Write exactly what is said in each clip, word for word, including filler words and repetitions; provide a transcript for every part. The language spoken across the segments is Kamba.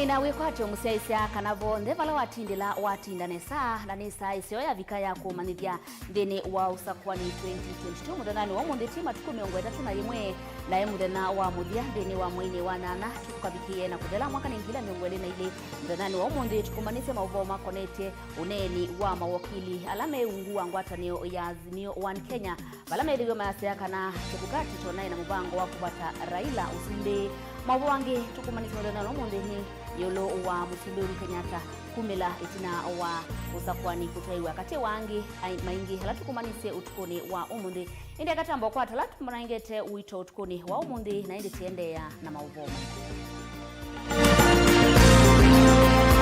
Ĩna wĩkwatyo mũsyaĩĩsya kana vonthe vala watindĩla watinda nesa, na nĩ saa ĩseo yavika ya kũmanyĩthya nthĩnĩ wa ũsakũani twenty twenty-two. Mũthenyanĩ wa ũmũnthĩ ti matukũ mĩongo ĩtatũ na ĩmwe, na e mũthenya wa mũthya nthĩnĩ wa mweinĩ wa nyanya, tũkavikĩie na kũthela mwaka nĩ ngili mĩongo ĩlĩ na ilĩ. Mũthenyanĩ wa ũmũnthĩ tũkũmanyĩsye maũvoo makonetye ũneeni wa mawokili ala me ungu wa ngwatanĩo ya Azimio One Kenya, vala methĩiwe mayasya kana Chebukati tonaĩ na mũvango wa kũvata Raila ũsumbĩ. Maũvoo angĩ tũkũmanyĩsya mũthenya wa ũmũnthĩ nĩ ĩũlũ wa Mũsumbĩ Uhuru Kenyatta kumĩla ĩtina wa ũsakũani kũtwaiwa, katĩ wa angĩ ai-, maingĩ ala tũkũmanyĩsye ũtukũnĩ wa ũmũnthĩ. Ĩndĩ akatambo kwa tala tũmũnengete ũito ũtukũnĩ wa ũmũnthĩ, na ĩndĩ tĩendeea na maũvoo maitũ.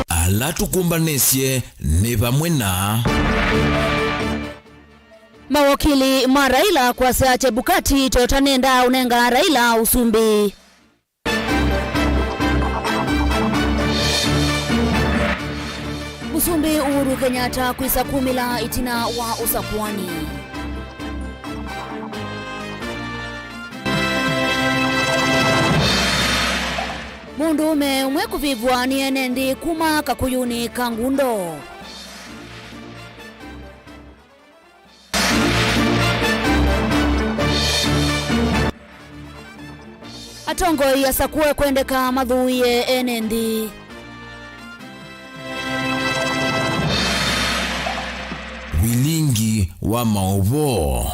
Ala tũkũmbanĩsye nĩ vamwe na mawokili ma Raila kwasya Chebukati totanenda ũnenga Raila ũsumbĩ. Mũsumbĩ Uhuru Kenyatta kwĩsa kumĩla ĩtina wa ũsakũani. Mũndũũme ũmwe kũvĩvw'a nĩ ene nthĩ kuma Kakũyũnĩ ka Ngundo. Atongoi asakũe kwendeka mathũĩe ene nthĩ. Vilingi wa maũvoo.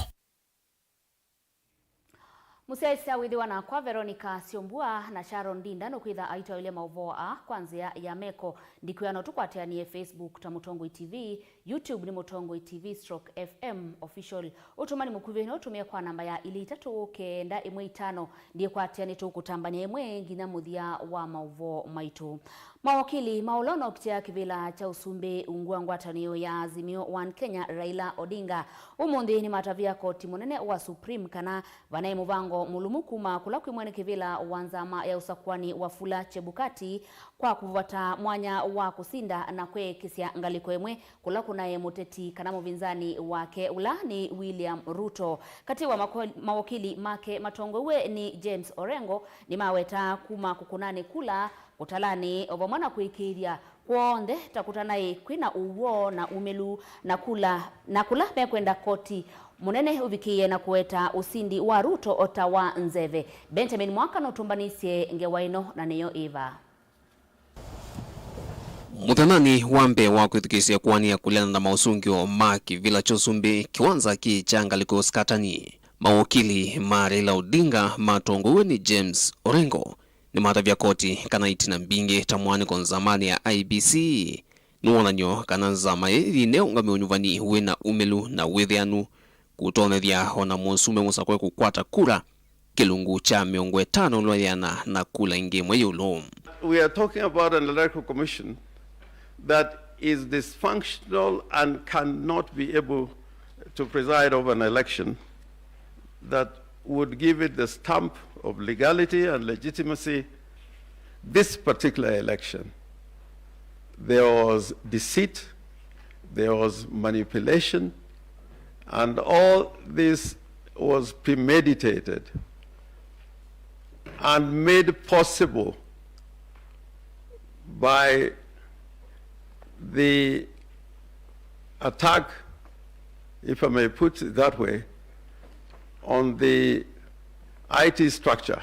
Mũsyaĩĩsya wĩthĩwa nakwa Veronica Syombua na Sharon Ndinda nũkwĩtha aitwaĩlya maũvoo aa kwa nzĩa ya meko. Ndikwĩa no tũkwatĩanĩe Facebook ta Mũtongoi T V, YouTube nĩ Mũtongoi T V stroke F M Official. Ũtũmani mũkuvĩ no ũtũmĩe kwa namba ya ilĩ itatũ kenda ĩmwe itano. Ndikwatĩa nĩtũkũtambany'a ĩmwe nginya mũthya wa maũvoo maitũ. Mawokili ma ũla ũnokitĩa kĩvĩla kya ũsumbĩ ungu wa ngwatanĩo ya Azimio One Kenya, Raila Odinga, ũmũnthĩ nĩmatavya koti mũnene wa Supreme kana vanaĩ mũvango mũlũmu kuma kũla kwĩ mwene kĩvĩla wa nzama ya ũsakũani Wafula Chebukati kwa kũvata mwanya wa kũsinda na kweekĩsya ngalĩko ĩmwe kũla kũnaĩ mũteti kana mũvinzani wake, ũla nĩ William Ruto. Katĩ wa mako-, mawokili make matongoew'e nĩ James Orengo, nĩmawetaa kuma kũkũnanĩ kula kũtalanĩ, o vamwe na kũĩkĩĩthya kw'onthe ta kũtanaĩ kwĩna ũw'o na umĩlu, na kula, na kũla mekwenda koti mũnene ũvikĩĩe na kũweta ũsindi wa Ruto o ta wa nzeve. Benjamin Mwaka nũtũmbanĩsye ngewa ĩno na nĩyo ĩva. Mũthenyanĩ wa mbee wa kwĩthukĩĩsya kũanĩa kũleana na maũsũngĩo ma kĩvĩla kya ũsumbĩ kĩwanza kĩ kya ngalĩko Skatani, mawokili ma Raila Odinga matongoew'e nĩ James Orengo nĩmatavya koti kana itina mbingĩ ta mũanĩko nzamanĩ ya I E B C nĩ wonany'o kana nzama ĩĩ yĩneũngamya ũnyuvani wĩna umĩlu na wĩthĩanu kũtonyethya o na mũsumbĩ mũsakũe kũkwata kura kĩlungu kya mĩongo ĩtano ũla wĩana na kula ingĩ ĩmwe ĩũlũ. We are talking about an electoral commission that is dysfunctional and cannot be able to preside over an election that would give it the stamp of legality and legitimacy this particular election. There was deceit, there was manipulation, and all this was premeditated and made possible by the attack, if I may put it that way, on the I T structure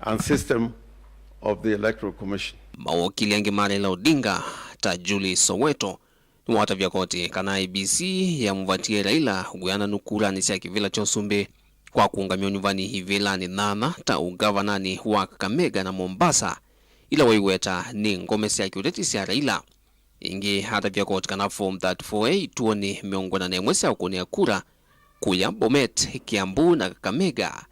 and system of the Electoral Commission. Mawokili angĩ ma Raila Odinga ta Julie Soweto nĩwatavya koti kana I E B C yamũvatie Raila wĩananu kuranĩ sya kĩvĩla kya ũsumbĩ kwa kũũngamya ũnyuvani ivĩlanĩ nyanya ta ũngavananĩ wa Kakamega na Mombasa, ila waiweta nĩ ngome sya kĩũteti sya Raila. Ĩngĩ atavya koti kana Form thirty-four A ituonĩ mĩongo ĩna na ĩmwe sya ũkũnĩa kura kũya Bomet, Kiambu na Kakamega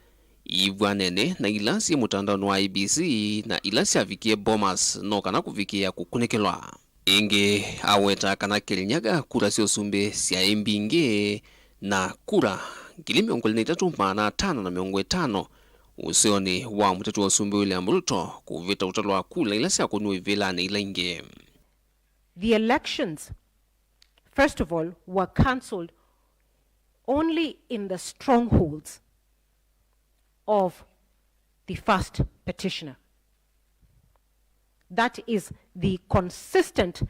iivw'anene na ila syĩ mũtandaonĩ wa I E B C na ila syavikie Bomas no kana kũvikĩĩa kũkunĩkĩlwa. Ĩngĩ aweta kana Kirinyaga kura sya ũsumbĩ syaĩ mbingĩ na kura ngili mĩongo ĩlĩ na itatũ maana atano na mĩongo ĩtano ũseonĩ wa mũteti wa ũsumbĩ William Ruto kũvĩta ũtalo wa kula ila syakũniwe ivĩlanĩ ila ingĩ. The elections, first of all, were cancelled only in the strongholds of the first petitioner. That is the consistent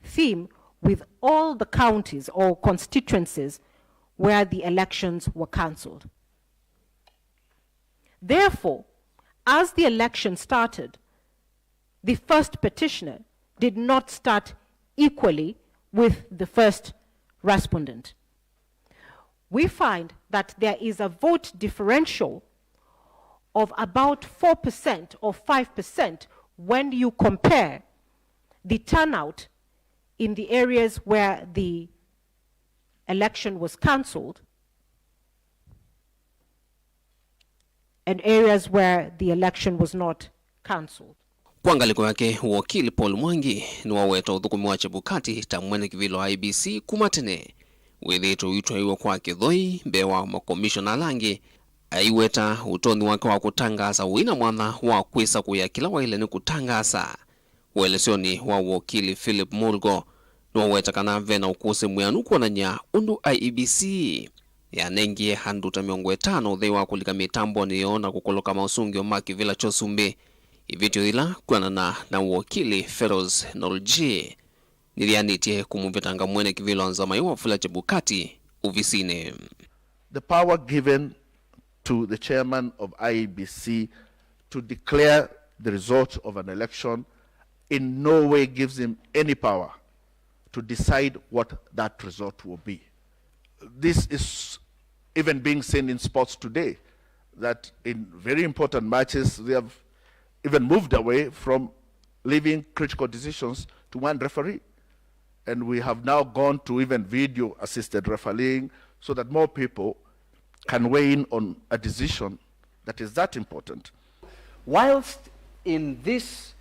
theme with all the counties or constituencies where the elections were cancelled. Therefore, as the election started, the first petitioner did not start equally with the first respondent. We find that there is a vote differential of about four percent or five percent when you compare the turnout in the areas where the election was cancelled and areas where the election was not cancelled. Kwa ngalĩko yake, wokili Paul Mwangi nĩwaweta ũthũkũmi wa Chebukati ta mwene kĩvĩla wa I E B C kuma tene wĩthĩĩtwe ũitwaĩwa kwa kĩthoi mbee wa makomishona ala angĩ. Aiweta ũtonyi wake wa kũtangaasa ũina mwanya wa kwĩsakũĩa kĩla waĩle nĩ kũtangaasa. Ũelesyonĩ wa wokili Philip Mulgo, nĩwaweta kana ve na ũkũsĩ mwĩanu kwonany'a ũndũ I E B C yanengie andũ ta mĩongo ĩtano ũthei wa kũlika mĩtambonĩ yoo na kũkolokya maũsũngĩo ma kĩvĩla kya ũsumbĩ. Ivĩtyo yĩla, kwĩanana na wokili Feroz Norji, nĩyĩanĩtye kũmũvetanga mwene kĩvĩla wa nzama ĩyo Wafula Chebukati ovisinĩ. The power given to the chairman of I E B C to declare the result of an election in no way gives him any power to decide what that result will be. This is even being seen in sports today, that in very important matches, they have even moved away from leaving critical decisions to one referee. And we have now gone to even video-assisted refereeing so that more people can weigh in on a decision that is that important. Whilst in this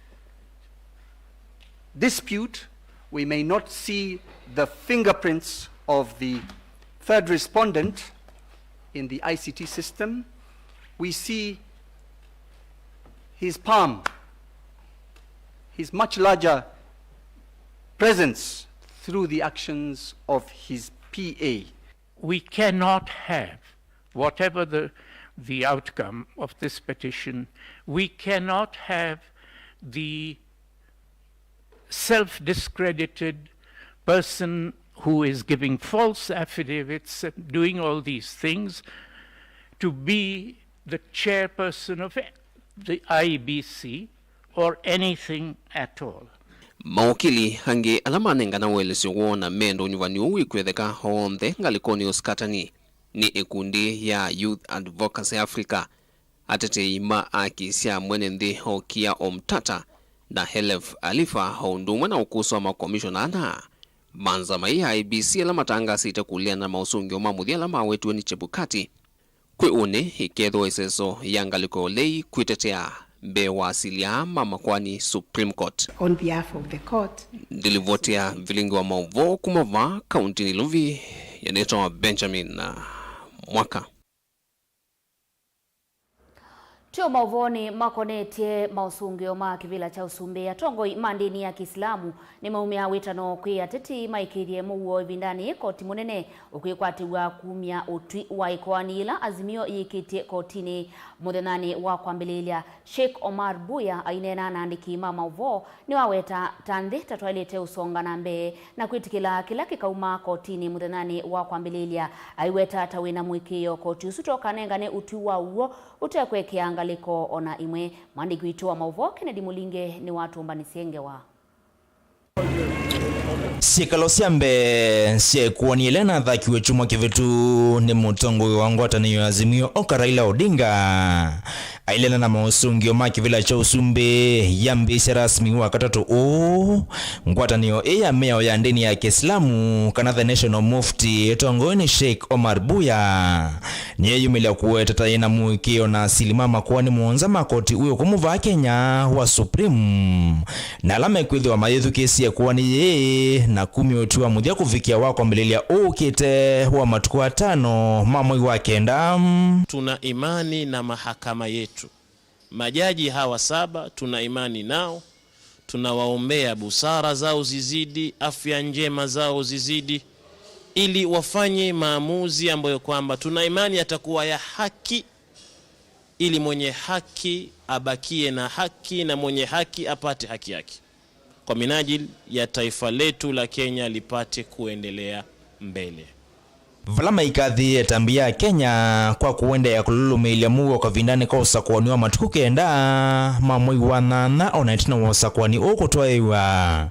dispute, we may not see the fingerprints of the third respondent in the I C T system, we see his palm, his much larger presence through the actions of his P A. We cannot have, whatever the, the outcome of this petition, we cannot have the self-discredited person who is giving false affidavits and doing all these things to be the chairperson of the I E B C or anything at all. Mawokili angĩ ala manengana ũelesyo woo na menda ũnyuvani ũũ wĩkwetheka onthe ngalĩkonĩ ya ũsikatani nĩ ĩkundi ya Youth Advocacy Africa, atetei ma aki sya mwene nthĩ Okia Omtata na Helef Alifa, o ũndũ ũmwe na ũkũsĩ wa makomishona ana ma nzama ĩĩ ya I E B C ala matangasĩte kũleana na maũsũngĩo ma mũthya ala mawetiwe nĩ Chebukati. Kwĩ ũnĩ, ĩkethĩwa ĩseso ya ngalĩko ya ũlei kwĩtetea mbee wa asilia ma makoani Supreme Court. On behalf of the court. Ndilivoti ya vilingi wa maũvoo kuma vaa kaunti Nairobi, yanĩtwa Benjamin Mwaka. Twĩ o maũvoonĩ makonetye maũsũngĩo ma kĩvĩla kya ũsumbĩ, atongoi ma ndĩni ya Kĩsilamu nĩmaumya wĩtano kwĩ ateti maĩkĩĩthye mũuo ĩvindanĩ koti mũnene ũkwĩkwatĩw'a kumya ũtwi wa ĩkoani yĩla Azimio yĩkĩtye kotinĩ mũthenyanĩ wa kwambĩlĩĩlya. Sheikh Omar Buya aineena na andĩki ma maũvoo nĩwaweta ta nthĩ ta twaĩlĩte ũsonga na mbee na kwĩtĩkĩla kĩla kĩkauma kotinĩ mũthenyanĩ wa kwambĩlĩĩlya. Aiweta ta wĩna mũĩkĩĩo koti ũsu ta ũkanengane ũtwi wa ũw'o ũtekwekea ngalĩko o na ĩmwe. Mwandĩki witũ wa maũvoo Kennedy Mũlinge nĩwatũmbanisye ngewa. Syĩkalo sya mbee sya ĩkoani ĩla ĩnathakiwe kyumwa kĩvĩtu nĩ mũtongoi wa ngwatanĩo ya Azimio Oka Raila Odinga. Ailena na maũsũngĩo ma kĩvĩla kya ũsumbĩ yambĩĩsya rasmi wa katatũ ũũ, ngwatanĩo ĩĩ ya mĩao ya ndĩni ya Kĩsilamu, kana the National Mufti, ĩtongoew'e nĩ Sheikh Omar Buya, nĩyeyumĩlya kũweta ta yĩna mũĩkĩĩo na asili ma makoani mũonza ma koti wĩ ũkũmũ vaa Kenya wa Supreme, na ala mekwĩthĩwa mayĩthukĩĩsye ĩkoani yĩĩ na kumya ũtwi wa mũthya kũvikĩa wa kwambĩlĩlya ũũkĩte wa matukũ atano ma mwei wa kenda. Tuna imani na mahakama yetu. Majaji hawa saba tuna imani nao, tunawaombea busara zao zizidi, afya njema zao zizidi, ili wafanye maamuzi ambayo kwamba tuna imani yatakuwa ya haki ili mwenye haki abakie na haki na mwenye haki apate haki yake, kwa minajili ya taifa letu la Kenya lipate kuendelea mbele. Vala maikathĩĩe ĩtambya ya Kenya kwa kũendeea kũlũlũmĩĩlya mũuo kavindanĩ ka ũsakũani wa matukũ kenda ma mwei wa nyanya, o na ĩtina wa ũsakũani ũũ kũtwaĩĩw'a.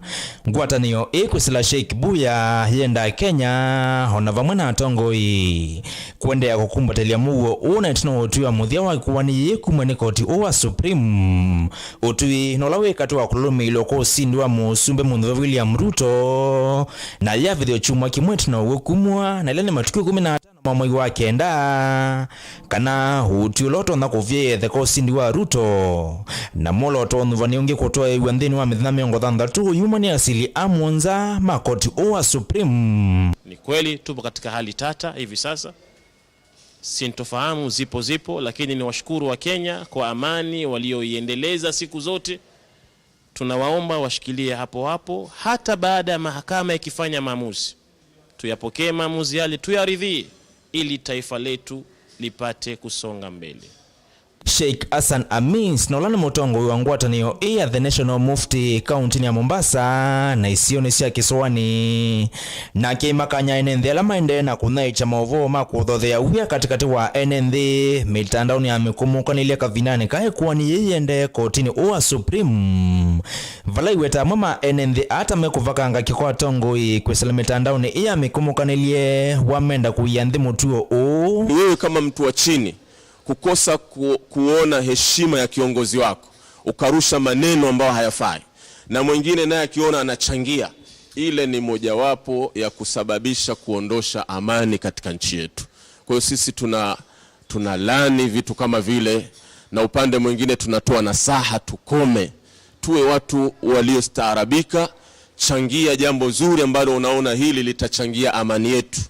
Ngwatanĩo ĩĩ kwĩsĩla Sheikh Buya yendaa Kenya, o na vamwe na atongoi, kũendeea kũkumbatĩlya mũuo ũũ na ĩtina wa ũtwi wa mũthya wa ĩkoani yĩĩ kumw'a nĩ koti ũũ wa Supreme. Ũtwi na ũla wĩ katĩ wa kũlũlũmĩĩlw'a kwa ũsindi wa Mũsumbĩ Mũnthũve William Ruto, na yavĩthĩwa kyumwa kĩmwe ĩtina wa ũw'o kumw'a, na ĩla nĩ matukũ ĩkũmi na atano ma mwei wa kenda, kana ũtwi ũla ũtonya kũvyaĩa ĩtheka ũsindi wa Ruto, na mwolooto wa ũnyuvani ũngĩ kũtwaĩĩw'a nthĩnĩ wa mĩthenya mĩongo thanthatũ ũyumwa nĩ asili a mũonza ma koti ũũ wa Supreme. Ni kweli tupo katika hali tata hivi sasa. Sintofahamu zipo zipo, lakini ni washukuru wa Kenya kwa amani walioiendeleza siku zote. Tunawaomba washikilie hapo hapo, hata baada ya mahakama ikifanya maamuzi. Tuyapokee maamuzi yale, tuyaridhie, ili taifa letu lipate kusonga mbele. Sheikh Hassan Amis, na ũla nĩ mũtongoi wa ngwatanĩo ĩĩ ya The National Mufti kauntinĩ ya Mombasa na isionĩ sya kĩsũanĩ, nake aimakanya ene nthĩ ala maendee na kũnyaĩĩkya maũvoo ma kũthothea wia katĩkatĩ wa ene nthĩ mĩtandaonĩ ya mĩkũmũkanĩlye kavindanĩ ka ĩkoani yĩĩ yĩendee kotinĩ ũũ wa Supreme, vala iweta amwe ma ene nthĩ ata mekũvakanga kĩko atongoi kwĩsĩla mĩtandaonĩ ĩĩ ya mĩkũmũkanĩlye wamenda kũia nthĩ mũtuo ũũ. Ni wewe kama mtu wa chini kukosa ku-, kuona heshima ya kiongozi wako, ukarusha maneno ambayo hayafai, na mwingine naye akiona anachangia, ile ni mojawapo ya kusababisha kuondosha amani katika nchi yetu. Kwa hiyo sisi tuna, tunalaani vitu kama vile, na upande mwingine tunatoa nasaha tukome, tuwe watu waliostaarabika. Changia jambo zuri ambalo unaona hili litachangia amani yetu,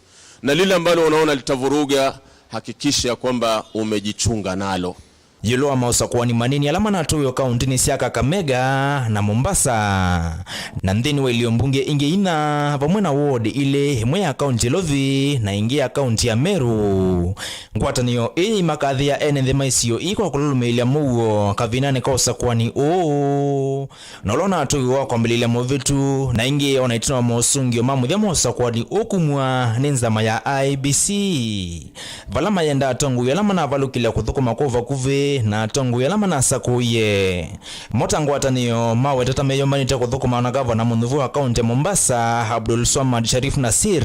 na lile ambalo unaona litavuruga, hakikisha ya kwamba umejichunga nalo. Ĩũlũ wa maũsakũani manini ala manatũĩwe kauntinĩ sya Kakamega na Mombasa, na nthĩnĩ wa ilio mbunge ingĩ inya, vamwe na ward ilĩ, ĩmwe ya kaunti ya Ilovi na ĩngĩ ya kaunti ya Meru, ngwatanĩo ĩĩ ĩimakathĩa ene nthĩ ma isio ii kwa kũlũlũmĩĩlya mũuo kavindanĩ ka ũsakũani ũũ. Na ũla ũnatũiwe wa kwambĩlĩlya mũvĩtu, na ĩngĩ o na ĩtina wa mosũngĩo ma mũthya ma ũsakũani ũkumw'a nĩ nzama ya I E B C, vala mayenda atongoi ala manavalũkĩlya kũthũkũma kwa vakuvĩ na atongoi ala manasakũie. Mo ta ngwatanĩo mawetete meyũmbanĩte kũthũkũma na gavana mũnyuvu wa kaunti ya Mombasa, Abdul Swamad Sharif Nasir,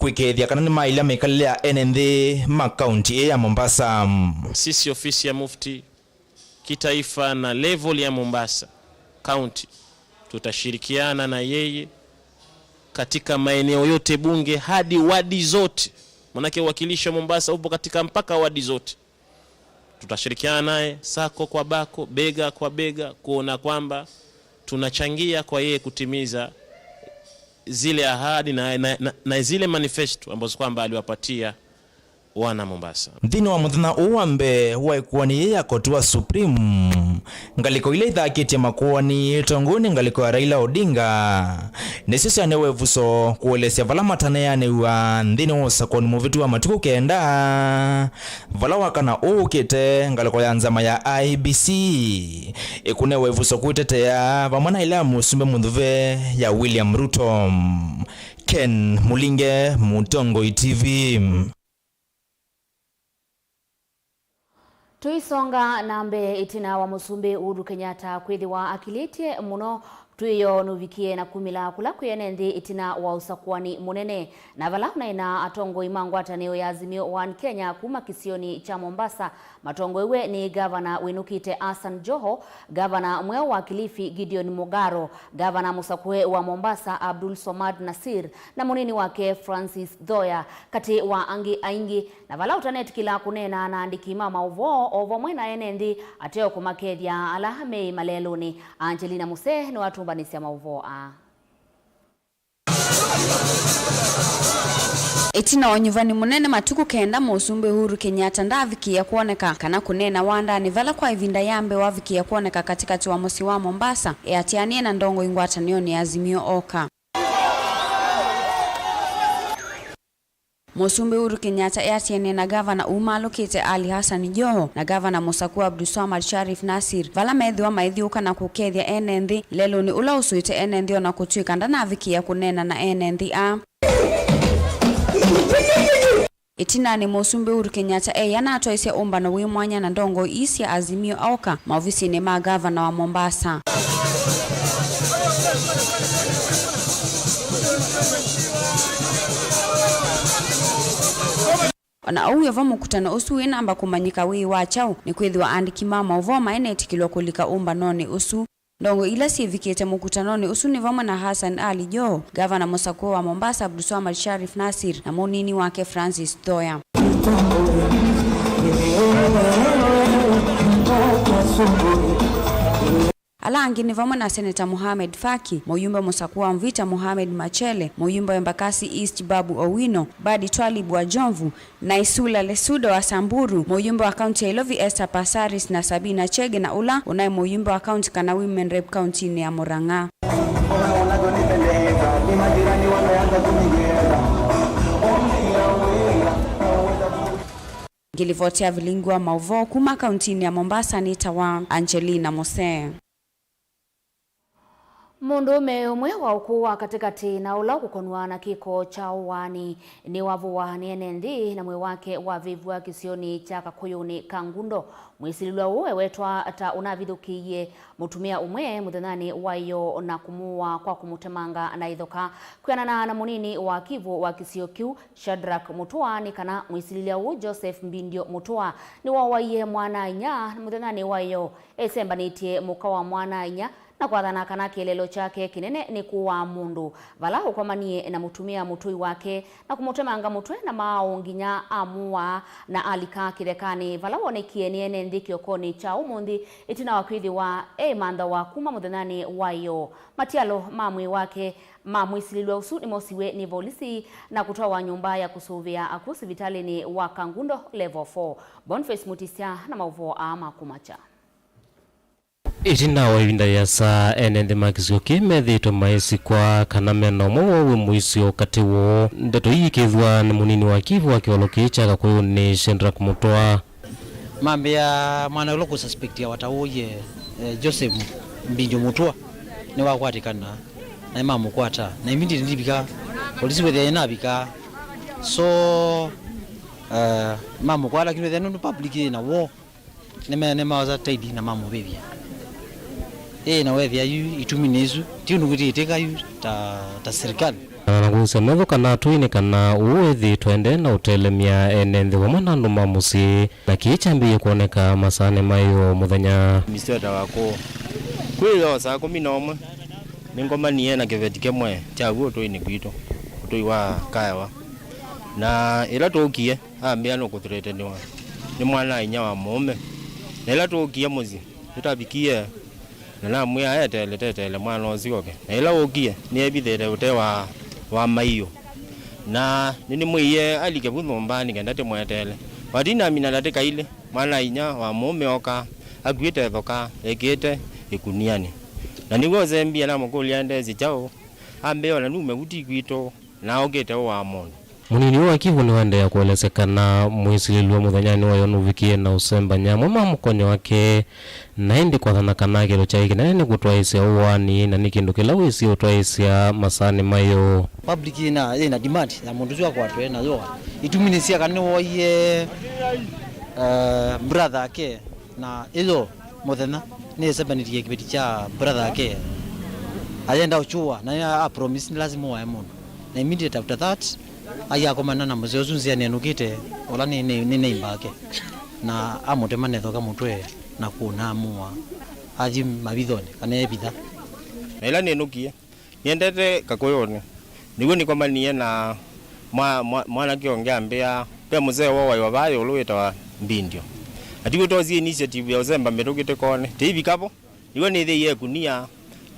kwĩkĩĩthya kana nĩmaĩlya mĩkalĩle ya ene nthĩ ma kaunti ĩĩ ya Mombasa. Sisi ofisi ya Mufti kitaifa na level ya Mombasa County, tutashirikiana na yeye katika maeneo yote bunge hadi wadi zote, manake uwakilishi wa Mombasa upo katika mpaka wadi zote. Tutashirikiana naye sako kwa bako, bega kwa bega, kuona kwamba tunachangia kwa yeye kutimiza zile ahadi na, na, na, na zile manifesto ambazo kwamba aliwapatia wana Mombasa. Nthĩnĩ wa mũthenya ũũ wa mbee wa ĩkoani yĩĩ ya koti wa Supreme, ngalĩko ila ithakĩtye makoani ĩtongoew'e nĩ ngalĩko ya Raila Odinga nĩsyo syanewe ĩvuso kũelesya vala mataneanĩw'a nthĩnĩ wa ũsakũani mũvĩtu wa matukũ kenda, vala wakana ũũ ũkĩte ngalĩko ya nzama ya I E B C ĩkũnewe ĩvuso kwĩtetea vamwe na ĩla ya mũsumbĩ mũnyuve ya William Ruto. Ken Mulinge, Mũtongoi T V. Tũisonga na mbee, ĩtina wa Mũsumbĩ Uhuru Kenyatta kwĩthĩwa akilĩtye mũno, twĩo nũvikie na kumĩla kũla kwĩ ene nthĩ ĩtina wa ũsakũani mũnene, na vala ũnaĩ na atongoi ma ngwatanĩo ya Azimio One Kenya kuma kĩsionĩ kya Mombasa, matongoew'e nĩ Gavana wĩnũkĩte Hassan Joho, Gavana mweũ wa Kilifi Gideon Mugaro, Gavana mũsakũe wa Mombasa Abdul Swamad Nasir, na mũnini wake Francis Thoya, katĩ wa angĩ aingĩ, na vala ũtanetĩkĩla kũneena na andĩki ma maũvoo o vamwe na ene nthĩ ateo kũmakethya ala meĩ malelũnĩ. Angelina Muse nĩwatũmbanĩsya maũvoo aa. Ĩtina wa ũnyuvani mũnene matukũ kenda, Mũsumbĩ Uhuru Kenyatta ndaavikĩĩa kwoneka kana kũneena wandanĩ vala kwa ĩvinda ya mbee wavikĩĩa kwoneka katĩkatĩ wa mũsyĩ wa Mombasa, eatĩanĩe na ndongoi ngwatanĩonĩ ya Azimio oka. Mũsumbĩ Uhuru Kenyatta eatĩanĩe na ngavana umaalũkĩte Ali Hassan Joho na ngavana mũsakũa Abdulswamad Sharif Nassir, vala methĩwa maithyũũka na kũkethya ene nthĩ lelũnĩ ũla ũsũĩte ene nthĩ, o na kũtw'ĩka ndanavikĩĩa kũneena na ene nthĩ aa. Ĩtinanĩ, Mũsumbĩ Uhuru Kenyatta eĩ anatwaĩsye ũmbano wĩ mwanya na ndongoi ii sya Azimio aũka maovisinĩ ma ngavana wa Mombasa. O na ũu wĩ vo, mũkutano ũsu wĩnamba kũmanyĩka wĩ wa kyaũ, nĩkwĩthĩwa aandĩki ma maũvoo maĩ netĩkĩlw'a kũlika ũmbanonĩ ũsu. Ndongoi ila syĩvikĩte mũkutanonĩ ũsu nĩ vamwe na Hassan Ali Joho, ngavana mũsakũe wa Mombasa Abdulswamad Sharif Nassir, na mũnini wake Francis Thoya. Ala angĩ nĩ vamwe na Seneta Mohamed Faki, mũyumbe mũsakũe wa Mvita Mohamed Machele, mũyumbe wa Embakasi East Babu Owino, Badi Twalib wa Jomvu, na Isula Lesudo wa Samburu, mũyumbe wa kaunti ya Ilovi Esther Passaris na Sabina Chege, na ũla ũnaĩ mũyumbe wa kaunti kana women rep kauntinĩ ya Murang'a. Ngĩlivoti ya vilingi wa maũvoo kuma kauntinĩ ya Mombasa nĩtawa Angelina Musee. Mũndũũme ũmwe wa ũkũũ wa katĩkatĩ na ũla ũkũkonwa na kĩko kya ũaani nĩwavũwa nĩ ene nthĩ na mwĩĩ wake wavĩvw'a kĩsionĩ kya Kakũyũnĩ Kangundo. Mwĩsilĩlwa ũũ ewetwa ta ũnavithũkĩie mũtumĩa ũmwe mũthenyanĩ wa ĩyoo na kũmũũa kwa kũmũtemanga na ĩthoka. Kwĩanana na mũnini wa kivũ wa kĩsio kĩu, Shadrack Mutua, nĩ kana mwĩsilĩlya ũũ Joseph Mbindio Mutua nĩwawaie mwana-a-inyia mũthenyanĩ wa ĩyoo esembanĩtye mũka wa mwana-a-inyia na kwathana kana kĩeleelo kyake kĩnene nĩ kũaa mũndũ, vala ũkomanie na mũtumĩa mũtũi wake na kũmũtemanga mũtwe na maaũ nginya amũaa na alika kĩthekanĩ, vala wonekie nĩ ene nthĩ kĩokonĩ kya ũmũnthĩ ĩtina wa kwĩthĩwa eĩmanthawa kuma mũthenyanĩ wa ĩyoo. Matialo ma mwĩĩ wake ma mwĩsilĩlwa ũsu nĩmosiwe nĩ volisi na kũtwawa nyũmba ya kũsũvĩa akw'ũ sivitalĩnĩ wa Kangundo Level four. Boniface Mutisya na maũvoo aa ma kũmakya. Ĩtina wa ĩvinda yĩasa, ene nthĩ ma kĩsio kĩĩ methĩĩtwe maisikwa kana mena ũmwe woo wĩ mũisyo katĩ woo. Ndeto ii ikĩthwa nĩ mũnini wa kivũ wa kĩvalo kĩĩ kya Kakũyũnĩ, Shadrack Mutua. Mambĩa mwana ũla kũsuspectiawa ta ũie, eh, Joseph Mbindio Mutua nĩwakwatĩkana na nĩmamũkwata, na immediately ndivika polisi wethĩa navika. So, eh, mamũkwata, lakini wethĩa nũndũ public ĩna woo, nĩme-, nĩmaosa taidi na mamũvĩvya. Ĩĩ, na wethĩa yu itumi nĩ isu, ti ũndũ ngwĩtĩkĩtĩka yu ta, ta serikali. Na kũsya metho kana atũi nĩ kana ũũ ethĩĩtwe ende na ũtelemya ene nthĩ vamwe na andũ ma mũsyĩ, na kĩĩ kyambĩĩe kwoneka masaanĩ ma ĩyoo mũthenya. Misteta wakũ kwĩyoo saa kũmi na ũmwe nĩngomanie na kĩveti kĩmwe kya w'o ũtũinĩ kwitũ, ũtũi wa Kaewa, na ĩla tũũkie ambĩa nũkũthreateniwa nĩ mwana-a-inyia wa mũũme, na ĩla tũũkie mũsyĩ nĩtavikie na namwĩa eteele, teteele mwana ũsu oke. Na ĩla wũkie, nĩevithĩte ũtee wa, wa maiũ. Na nĩnĩmwĩie alike vu nyũmba nĩ kenda tĩmweteele. Watinamina ndatĩka ilĩ, mwana-a-inyia wa mũũme oka, akuĩte ĩthoka, ekĩĩte ĩkunianĩ. Na nĩw'o ũsembie namũkũlya endesye kyaũ, ambĩa o na nume vu ti kwitũ, na okĩte ũaa mũndũ. Mũnini ũũ wa kivũ nĩwaendeea kũelesya kana mwĩsilĩlw'a mũthenyanĩ wa ĩyoo nũvikie na ũsembany'a amwe ma mũkonyo wake, na ĩndĩ kwathana kana kĩlo kyaĩ kĩnene nĩ kũtwaĩĩsya ũaani, na nĩ kĩndũ kĩla wĩsie ũtwaĩĩsya masaanĩ ma ĩyoo. Public ĩna, ĩna demand ya mũndũ ũsu akwatwe na yoa. Itumi nĩ sya kana nĩwoie, eh, brother ake. Na ĩyo mũthenya nĩsembanĩtie kĩveti kya brother ake, ayenda ũkyũa, na a promise nĩ lazima ũae mũndũ. Na immediate after that, ai akomana na mũseo ũsu nzĩanĩ enũkĩte, ũla nĩ, nĩ, nĩ neighbor ake, na amũtema na ĩthoka mũtwe na kũna amũa, athi mavithonĩ kana evitha. Na ĩla nĩnũkie, nĩendete Kakũyũnĩ. Nĩw'o nĩkomanie na mwa-, mwa-, mwanake ũngĩ ambĩa, ve mũsee wowaĩwa vaa ĩũlũ wĩtawa Mbindio. Na tiw'o twosie initiative ya ũsemba mĩtũkĩ tĩkone. Tĩivika vo, nĩw'o nĩthĩie ĩkunia,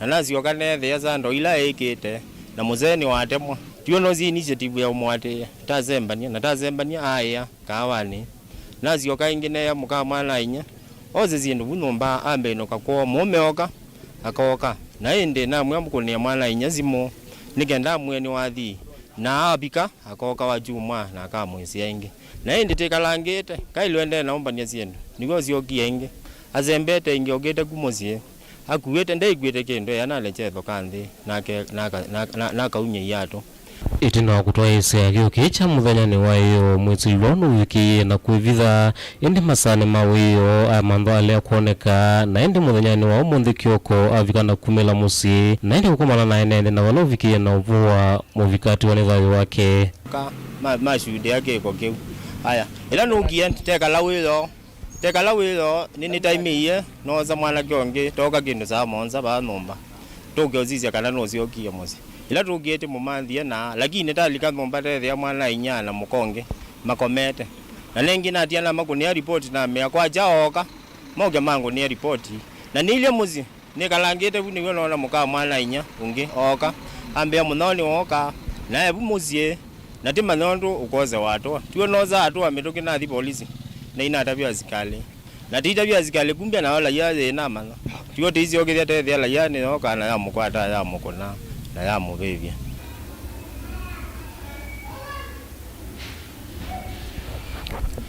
na nasyoka neethĩa sando ila eĩkĩte, na mũsee nĩwatemwa. Tiw'o noosie initiative ya ũmũatĩĩa, tasembania, na tasembania aaĩa kaawanĩ. Nasyoka ĩngĩ neea mũka mwana-a-inyia, ose syĩndũ vu nyũmba, ambĩnũka kwoo, mũũme oka, akooka. Na ĩndĩ namwĩa mũkũnĩe mwana-a-inyia simũ, nĩ kenda amwĩe nĩwathi. Na avika, akoka wakyumwa na akamwĩsĩa ĩngĩ. Na ĩndĩ tĩkalangĩte, kaĩ lwendee na ũmbany'a syĩndũ, nĩw'o ũsyokie ĩngĩ. Asembete ĩngĩ okĩte ku mũsyĩ, akuĩte, ndeĩkuĩte kĩndũ, ea nalekya ĩthoka nthĩ, nake, naka, na, na, nakaumya iatũ. Ĩtina wa kũtwaĩĩsya kĩo kĩĩ kya mũthenyanĩ wa ĩyoo, mwĩsĩlwa nũvikĩie na kwĩvitha, ĩndĩ masaanĩ ma wĩoo amantha alea kwoneka, na ĩndĩ mũthenyanĩ wa ũmũnthĩ kĩoko avika na kumĩla mũsyĩ, na ĩndĩ kũkomana na ene nthĩ na vala ũvikĩie na ũvoo wa mũvika atiwa nĩ thayũ wake. Ka, ma, mashuhudia kĩko kĩu. Aya, ĩla nũkie, tekala wĩoo, tekala wĩoo, nĩnĩtaimĩie, noosa mwanake ũngĩ, tooka kĩndũ saa mũonza vaa nyũmba. Tũke ũsisya kana nũsyokie mũsyĩ. Ĩla tũkie tĩmũmanthie na, lakini talika nyũmba tethĩa mwana-a-inyia na mũka ũngĩ makomete. Na nengĩ natia namakũnĩa ripoti namea kwakya ooka, moke mangũnĩe ripoti. Na nĩilye mũsyĩ, nĩkalangĩte vu nĩw'o noona mũka mwana-a-inyia ũngĩ ooka, ambĩa mũnyao nĩwooka, nae vu mũsyĩ, na tĩmanya ũndũ ũkose watũa. Tiwe noosa atũa mĩtũkĩ nathi polisi, na inatavya asikalĩ. Na tĩitavya asikalĩ kumbe nao laia yĩnamanya. Tiwe tĩisyokethya tethĩa laia nĩyooka na yamũkwata, yamũkũna, na yamũvĩvya.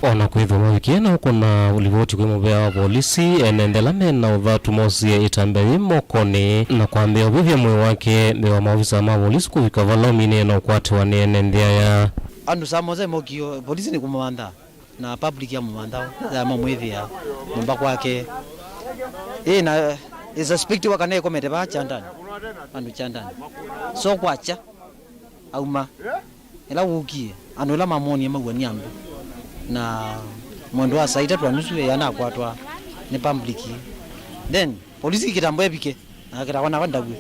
O na kwĩthĩwa mavikie na ũkũna livoti kwĩ mũvea wa volisi, ene nthĩ ala me na ũthatu mosie ĩtambya yĩ mokonĩ na kwambĩĩa ũvĩvya mwĩĩ wake mbee wa maovisa ma volisi kũvika vala ũminĩe na ũkwatĩwa nĩ ene nthĩ aya. Andũ saa mũonza mokie, volisi nĩkũmũmantha. Na public ya mũvantha yamamwĩthĩa nyũmba kwake. Ĩ, na ĩsuspectiwa kana ĩkomete vaa kyandani, andũ kyandani. So kwakya auma, ĩla wũkie, andũ ĩla mamwonie maw'a nĩ andũ, na mwendo wa saa itatũ na nusu ĩanakwatwa nĩ public. Then polisi kĩtambo evike, na akĩtawa nava ndaw'e,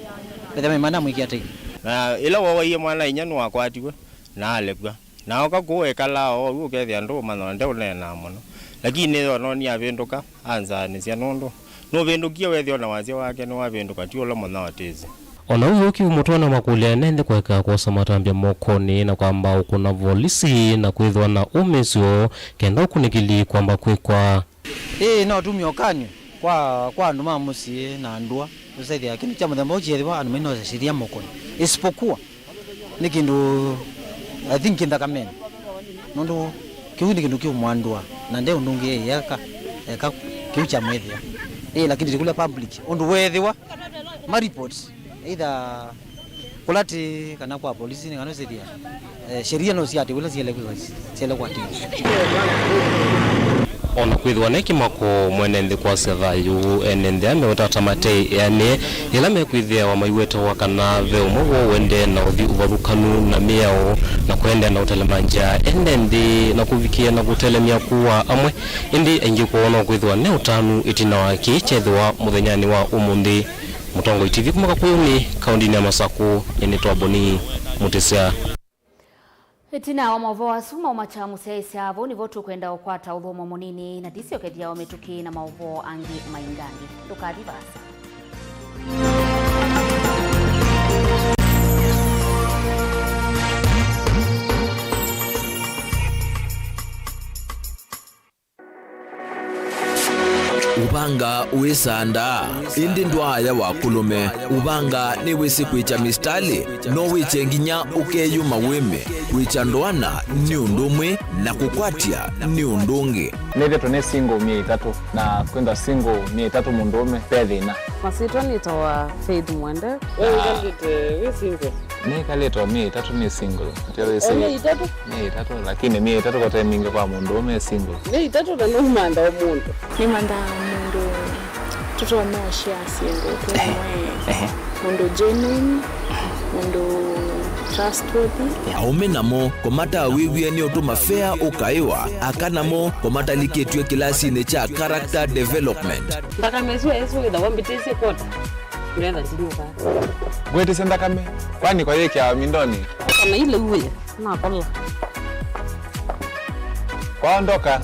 ethĩa maimana amwĩkĩa taiti. Na ĩla wowaie mwana-a-inyia nĩwakwatiwe na alekw'a. Na oka kũu ekalaa oou, ũkethĩa ndũũmanya na ndeũneenaa mũno. Lakini nĩyona nĩavĩndũka, anzaanĩsya nũndũ nũvĩndũkie wethĩa o na wasya wake nĩwavĩndũka, ti ũla mũnyaotĩsye. O na ũu ũkivu mũtwaano makũlya ene nthĩ kũeka kwosa matambya mokonĩ na kwamba ũkũna volisi na kwĩthĩwa na ũmĩsyo kenda ũkunĩkĩli kwamba kwĩkwa. Ĩĩ, no tumie ũkany'o kwa, kwa andũ ma mũsyĩ na ndũa, ũsethĩa kĩndũ kya mũthemba ũũ kĩethĩwa andũ mainosesyĩthya mokonĩ. Isipokuwa nĩ kĩndũ, I think, kĩ nthakameni, nũndũ kĩu nĩ kĩndũ kĩũmwandũa, na nde ũndũ ũngĩ eka, eka kĩu kya mwĩthĩa. Ĩĩ, lakini tĩkũlya public ũndũ weethĩwa ma reports either kũla tĩ kana kwa polisi, nĩ kana ũsethĩa, eh, sheria no siatĩwe ila siele kwĩthwa, siele kwatĩwa. O na kwĩthĩwa ne kĩmako mwene nthĩ kwasya thayũ, ene nthĩ aa meũtata matei eanĩe yĩla mekwĩthĩawa maiwetewa kana ve ũmwe woo ũendee na ũthi ũvathũkanu na mĩao na kũendeea na ũtelemangya ene nthĩ na kũvikĩĩa na kũtelemya kũaa amwe. Ĩndĩ aingĩ kwoo no kwĩthĩwa ne ũtanu ĩtina wa kĩĩ kyethĩwa mũthenyanĩ wa ũmũnthĩ. Mũtongoi T V kuma Kakuyuni, kaũndĩnĩ ya Masakũ, nĩnĩtwa Boni Mũtĩsya. Ĩtina wa maũvoo asu maũma kya mũsyaĩĩsya, vau nĩvo tũkwenda ũkwata ũthũmũo mũnini, na tũisyokethya o mĩtũkĩ na maũvoo angĩ maingangĩ. Ndũkathi vaasa. Ũvanga wĩsandaa, ĩndĩ ndwaaya wa kũlũme. Ũvanga nĩwĩsĩ kwĩkya mĩsitalĩ, no wĩkye nginya ũkeyũma wĩme. Kwĩkya ndoana nĩ ũndũ ũmwe, na kũkwatya nĩ ũndũ ũngĩ. Nĩthĩtwe nĩ single myei ĩtatũ, na kwĩthwa single myei ĩtatũ mũndũũme ve thĩna. Masyĩtwa nĩtawa Faith Mwende. We wĩkalĩte wĩ single? Nĩkalĩte o myei ĩtatũ nĩ single. Ndio wĩsĩ. O myei ĩtatũ? Myei ĩtatũ, lakini myei ĩtatũ kote mingĩ kwa mũndũũme e single. Myei ĩtatũ na nũmantha o mũndũ. Nĩmandaa mũndũ tũtonya ũshare syĩndũ twĩ hamwe. Ehe. Mũndũ genuine, mũndũ trustworthy. Aũme namo kũmatawĩw'e nĩ ũtũma fea ũkaĩwa, aka namo kũmatalikĩtw'e kĩlasinĩ kya character development. Nthakame ĩsu ĩsu ĩthawa mbĩtĩsye kota. Ndetha ndinyuka. Ngwĩtĩsya nthakame, kwani kwa yĩkĩawa mindonĩ? Kana ile uwe, nakola. Kwaondoka,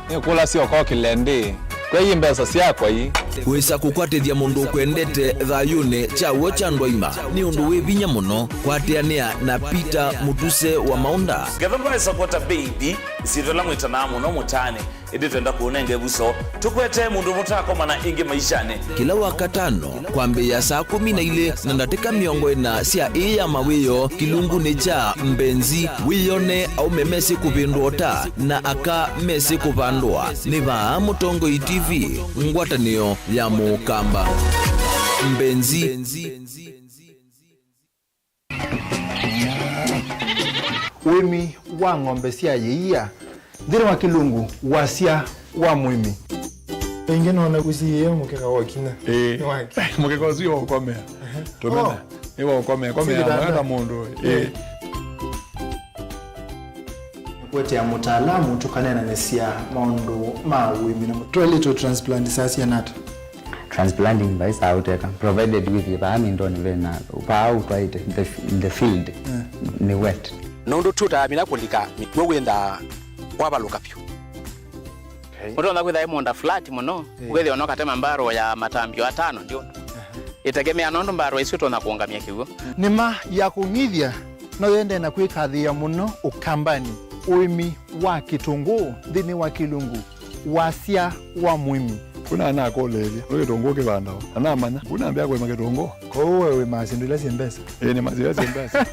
nĩkũlasya ũkokĩle ndĩ. Kwei mbesa syakwa ii. Wĩsa kũkwatĩthya mũndũ ũkwendete thayũnĩ kya w'o kya ndwaima nĩ ũndũ wĩ vinya mũno. Kwatĩanĩa na Peter Mũtuse wa Maũnda. Ngetha ndwaĩsa kwota baby, syĩtwa ĩla mwĩtanaa mũno mũtaanĩ. Ĩndĩ twenda kũũnenge vuso, tũkwete mũndũ mũtakomana ĩngĩ maishanĩ. Kĩla Wakatano, kwambĩĩa saa kũmi na ilĩ na ndatĩka mĩongo ĩna sya ĩĩ ya mawĩoo, kĩlungunĩ kya Mbenzi, wĩyone aũme mesĩ kũvĩndũa ũta na aka mesĩ kũvandũa. Nĩ vaa Mũtongoi T V, ngwatanĩo ya Mũkamba. Mbenzi. Ũĩmi wa ng'ombe sya yĩia nthĩnĩ wa kĩlungu, wasya wa mũĩmi. Ĩngĩ nona kũsiĩĩa mũkeka wa kinya. Ĩĩ. Nĩ wake. Mũkeka ũsu nĩ wa ũkomea. Tũmena. Oh. Nĩ wa ũkomea. Komea. Sindĩ mwenda mũndũ. Ĩĩ. Nĩkũetea mũtaalamu tũkaneenanĩsya maũndũ ma ũĩmi na mũ-, twaĩlĩte transplant saa siana ata? Transplanting vaisaa ũteka, provided with vaa mindoni vena, vaa ũtwaĩte, the, the field, yeah, nĩ wet. Nũndũ tũtaamina kũlika, nĩw'o wĩthaa wavalũka vyũ. Okay. Ũtonya kwĩtha ĩ mũũnda flat mũno, eh, ũkethĩa no katema mbarũ ya matambio atano ndio. Aha. Ĩtegemea nũndũ mbarũ isu ũtonya kũũngamya kĩw'ũ. Nĩma ya kũng'ithya no yende na kwĩkathĩĩa mũno Ũkambanĩ, ũĩmi wa kĩtũngũũ nthĩnĩ wa kĩlungu. Wasya wa mũĩmi. Kuna anakũlĩĩlya, nĩ kĩtũngũũ kĩvandawa? Na namanya, kuna ambĩa kũĩma kĩtũngũũ. Kwoou we wĩmaa syĩndũ ila syĩ mbesa? Ĩĩ, nĩmaa syĩndũ ila syĩ mbesa.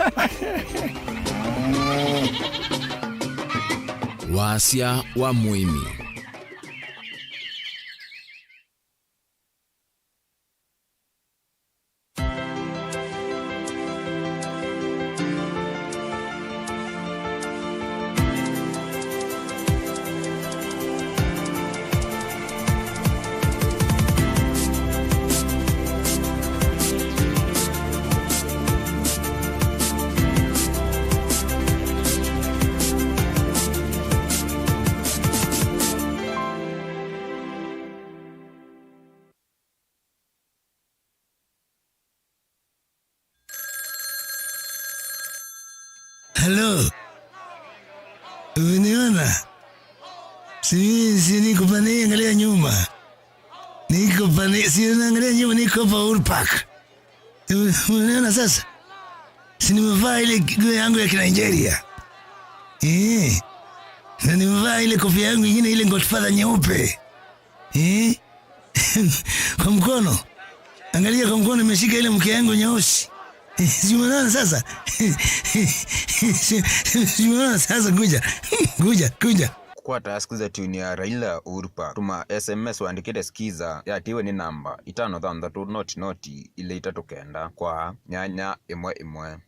Wasya wa mũĩmi. Halo. Umeniona? Si, si niko pale, angalia nyuma. Niko pale, si unaangalia nyuma, niko hapa Uhuru Park. Ume-, umeniona sasa? Si nimevaa ile nguo yangu ya Kinigeria. Eh. Na nimevaa ile kofia yangu ingine, ile Godfather nyeupe. Eh? Kwa mkono. Angalia kwa mkono, nimeshika ile mke yangu nyeusi. Eh, si umeona sasa? Si, si umeona sasa? Kuja. Kuja, kuja. Kũkwata Skiza tune ya Raila Uhuru Park, tũma S M S ũandĩkĩte Skiza, yatiwe nĩ namba itano thanthatũ noti noti ilĩ itatũ kenda kwa nyanya ĩmwe ĩmwe.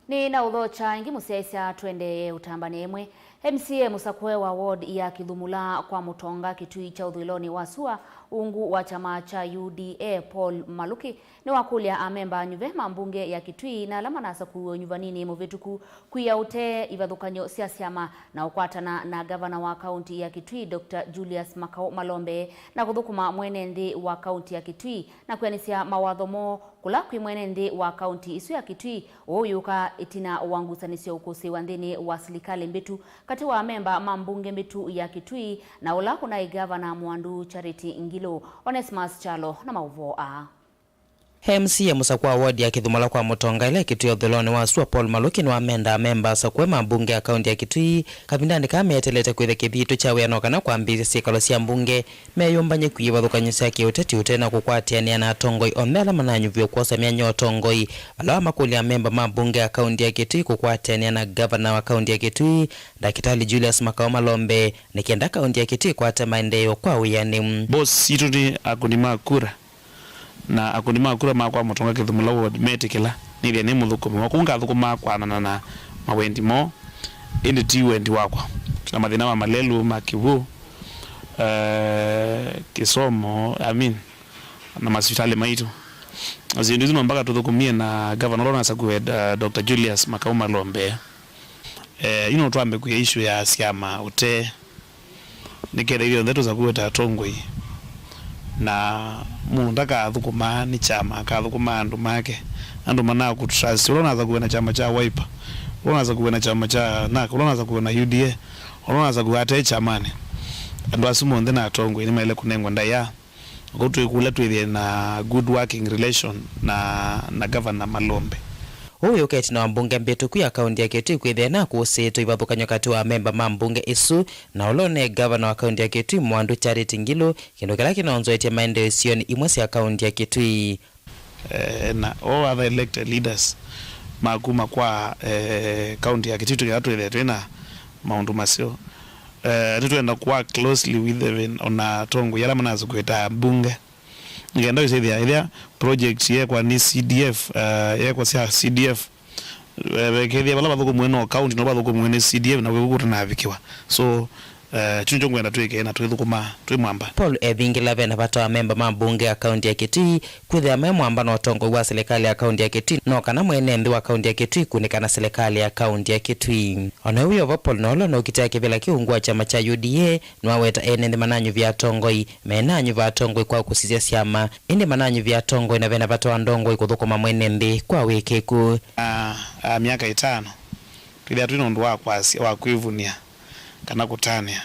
Nĩ na ũthokya ĩngĩ mũsyaĩĩsya tũendee ũtambanĩ ĩmwe. M C A mũsakũe wa ward ya Kĩthumula kwa Mũtonga Kĩtui kya ũthũĩlonĩ wa sua ungu wa kyama kya U D A Paul Maluki nĩwakũlya amemba anyuve ma mbunge ya Kĩtui na ala manasakuiwe ũnyuvaninĩ mũvĩtũku kwia ũtee ivathũkany'o sya syama na ũkwatana na ngavana wa kaunti ya Kĩtui Doctor Julius Makau Malombe na kũthũkũma mwene nthĩ wa kaunti ya Kĩtui na kwĩanĩsya mawatho moo kũla kwĩ mwene nthĩ wa kaunti ĩsu ya Kĩtui, ũũ ũyũka ĩtina wa ngusanĩsyo ũkũsĩĩwa nthĩnĩ wa silikalĩ mbĩtu katĩ wa amemba ma mbunge mbĩtu ya Kĩtui na ũla ũnaĩ ngavana Mwandu Charity Ngilu. Onesmus Kyalo na maũvoo aa. M C A mũsakũe wa ward ya Kĩthumula kwa Mũtonga ĩla ĩ Kĩtui ũthũĩlonĩ wa sua Paul Maluki nĩwamenda amemba asakũe ma mbunge ya kaunti ya Kĩtui kavindanĩ kaa meetelete kwĩthya kĩthitũ kya wĩano kana kwambĩĩsya syĩkalo sya mbunge meyũmbany'e kwia ivathũkany'o sya kĩũteti ũte na kũkwatĩanĩa na atongoi onthe ala mananyuviwe kwosa myanya ya ũtongoi, vala wamakũlya amemba ma mbunge ya kaunti ya Kĩtui kũkwatĩanĩa na ngavana wa kaunti ya Kĩtui, Ndakĩtalĩ Julius Makau Malombe, nĩ kenda kaunti ya Kĩtui ĩkwate maendeeo kwa wĩanĩu. Boss sitũ nĩ akũni ma kura. Na akũni ma kura ma kwa Mũtonga Kĩthumula ward metĩkĩla nĩthĩa nĩ mũthũkũmi woo. Kwoou ngathũkũmaa kwanana na mawendi moo, ĩndĩ ti wendi wakwa. Twĩ na mathĩna ma malelũ, ma kĩw'ũ, eh, kĩsomo, I mean, na masivitalĩ maitũ. Na syĩndũ isu no mpaka tũthũkũmie na ngavana ũla ũnasakuiwe, eh, Doctor Julius Makau Malombe. Eh, yu no twambe kwia issue ya syama ũtee. Nĩkenda ithyonthe tũsakuwe ta atongoi. Na mũndũ ndakathũkũmaa nĩ kyama, akathũkũmaa andũ make. Andũ manakũtrust. Ũla ũnasakuwe na kyama kya Wiper, ũla ũnasakuwe na kyama kya nak, ũla ũnasakuwe na U D A, ũla ũnasakuwe ate kyamanĩ. Andũ asu monthe na atongoi nĩmaĩle kũnengwa ndaĩa, na kwoou twĩkũlya twĩthĩe na good working relation na, na Governor Malombe. Ũu wĩ ũketi na wa mbunge mbĩtũku ya kaunti ya Kitui kwĩthĩa na kũsĩĩtwe ivathũkany'o katĩ wa amemba ma mbunge ĩsu na ũla ũnĩ ngavana wa kaunti ya Kitui Mwandu Charity Ngilu, kĩndũ kĩla kĩnonzoetye maendeeo isionĩ imwe sya kaunti ya Kitui. Eh, na all other elected leaders ma kuma kwa, eh, county ya Kitui, kĩla twĩthĩe twĩ na maũndũ maseo. Eh, nĩtwenda kũwork closely with even ona atongoi ala manasũkĩtaa mbunge, nĩkenda wĩsĩthĩa ĩthĩa project yekwa nĩ C D F, eh, yekwa sya C D F, eh, vekethĩa vala vathũkũmiwe no county no vathũkũmiwe nĩ C D F na kwĩkũ kũtanavikĩwa. So, eh, kyu nĩkyo ngwenda twĩke na twĩthũkũma twĩ mwamba. Paul evingĩla ve na vata wa amemba ma mbunge ya kaunti ya Kitui kwĩthĩa me mwamba na ũtongoi wa silikalĩ ya kaunti ya Kitui, no kana mwene nthĩ wa kaunti ya Kitui kunĩka na silikalĩ ya kaunti ya Kitui. Ona ũu wĩ o vo, Paul Nolo nũkitĩa kĩvĩla kĩu ungu wa kyama kya U D A nĩwaweta ene nthĩ mananyuvya atongoi, menanyuva atongoi kwa kũsisya syama, ĩndĩ mananyuvya atongoi na vena vata wa ndongoi kũthũkũma mwene nthĩ kwa wĩkĩku. A, a myaka ĩtano, twĩthĩa twĩ na ũndũ wa kwasya, wa kwĩvunia kana kũtanĩa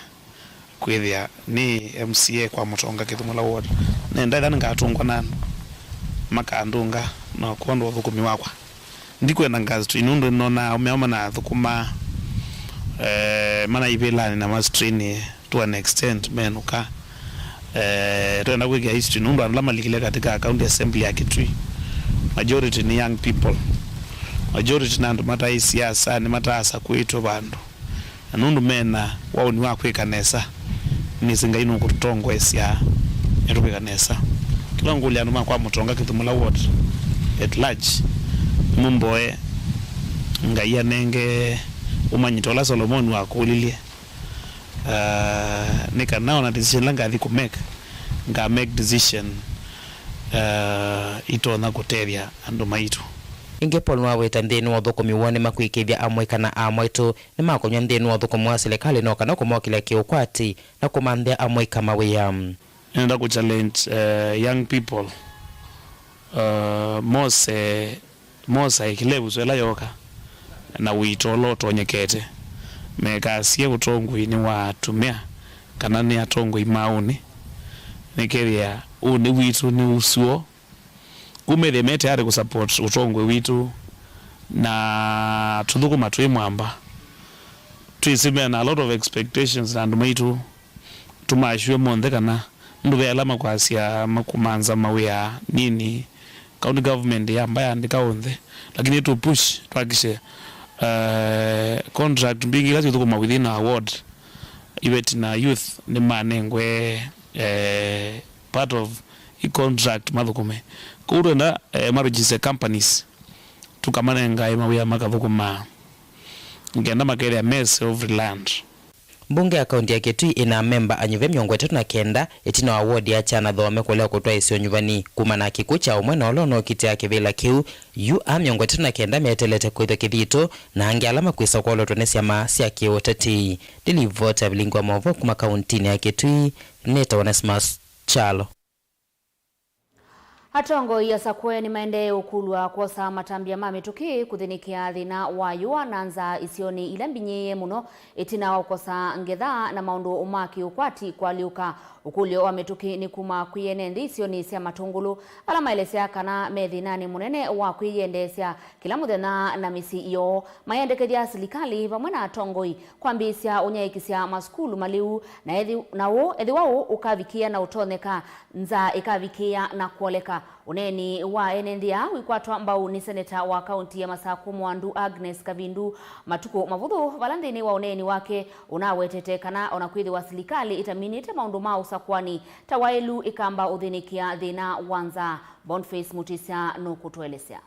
kwĩthĩa nĩ M C A kwa Mũtonga Kĩthũmũla Ward. Nenda ĩla nĩngatũngwa na andũ makandũnga na kwondũ wa ũthũkũmi wakwa. Ndikwenda ngazitwini nũndũ nĩnonaa aũme ao manathũkũma, eh, manaivĩlanĩ na mastrain to an extent menũka. Eh, twenda kwĩkĩa history nũndũ andũ ala malikile katika county assembly ya Kitui, majority ni young people, majority na andũ mataĩ siasa, nĩmataasa kwĩtwe vandũ. Na nũndũ mena waũni wa kwĩka nesa, nĩsĩ Ngai nũkũtũtongoesya na tũkwĩka nesa. Kĩla ngũlya andũ ma kwa Mũtonga Kĩthũmũla Ward at large, nĩmũmboe Ngai anenge ũmanyi ta ũla Solomoni wakũlilye. Uh, nĩ kana ona decision ĩla ngathi kũ make, nga make decision, uh, itonya kũtethya andũ maitũ. Ĩngĩ, Paul nĩwaweta nthĩnĩ wa ũthũkũmi woo nĩmakwĩkĩĩthya amũika na amwaitũ nĩmakonywa nthĩnĩ wa ũthũkũmi wa silikalĩ no kana kũmokĩlya kĩũkwati na kũmanthĩa amũika mawĩa. Nĩenda kũ challenge, eh, young people, eh, mose, mosae kĩla ĩvuso ĩla yoka na ũito ũla ũtonyekete, mekasie ũtongoinĩ wa atumĩa kana nĩ atongoi maaũnĩ, nĩkethĩa ũnĩ witũ nĩ ũsuo. Kumĩthĩa me tayari kũ support ũtongoi witũ na tũthũkũma twĩ mwamba. Twĩsĩ mena a lot of expectations na andũ maitũ, tũmaasure monthe kana nũndũ ve ala makwasya makũmanza mawĩa nini, county government yamba yaandĩka onthe, lakini tũ push twakishe, eh, contract mbingĩ ila syĩthũkũma within our ward, iveti na youth nĩmanengwe, eh, part of i contract mathũkũme. Kwoou twenda, eh, ma register companies, tũkamanengae mawĩa makathũkũmaa, ngenda makethĩa me self reliant. Mbunge ya kaunti ya Kitui ĩna amemba anyuve mĩongo ĩtatũ na kenda ĩtina wa wodi ya Kyanathome kũlea kũtwaĩsya ũnyuvani kuma na kĩkw'ũ kya ũmwe na ũla ũnokitĩa kĩvĩla kĩu. Yu a mĩongo ĩtatũ na kenda metelete kũĩthwa kĩthito na angĩ ala makwĩsa kwolotwa nĩ syama sya kĩũteti. Nĩ livoti ya Vilingi wa Maũvoo kuma kauntinĩ ya Kitui, nĩtawa Onesmus Kyalo. Atongoi asakũe nĩmaendee ũkulw'a kwosa matambya ma mĩtũkĩ kũthĩnĩkĩa thĩna wa yũa na nzaa isionĩ ila mbinyĩĩe mũno ĩtina wa ũkosa ngetha na maũndũ ma kĩũkwati kũalyũka. Ũkũlyo wa mĩtũkĩ nĩ kuma kwĩ ene nthĩ isionĩ sya Matũngũlũ, ala maelesya kana me thĩnanĩ mũnene wa kwĩyendeesya kĩla mũthenya na mĩsyĩ yoo, mayendekethya silikalĩ vamwe na atongoi kwambĩĩsya ũnyaĩĩkĩsya masukulu malĩu, na ethi-, na ũũ, ethĩwa ũũ ũkavikĩĩa na ũtonyeka, nzaa ĩkavikĩĩa na kwoleka. Ũneeni wa ene nthĩ aa wĩkwatwa mbau nĩ seneta wa kaunti ya Masakũ Mwandu Agnes Kavindu matukũ mavũthũ, vala nthĩnĩ wa ũneeni wake ũnawetete kana ona kwĩthĩwa silikalĩ ĩtaminĩte maũndũ ma ũsakũani ta waĩlu, ĩkamba ũthĩnĩkĩa thĩna wa nzaa. Boniface Mutisya nũkũtũelesya.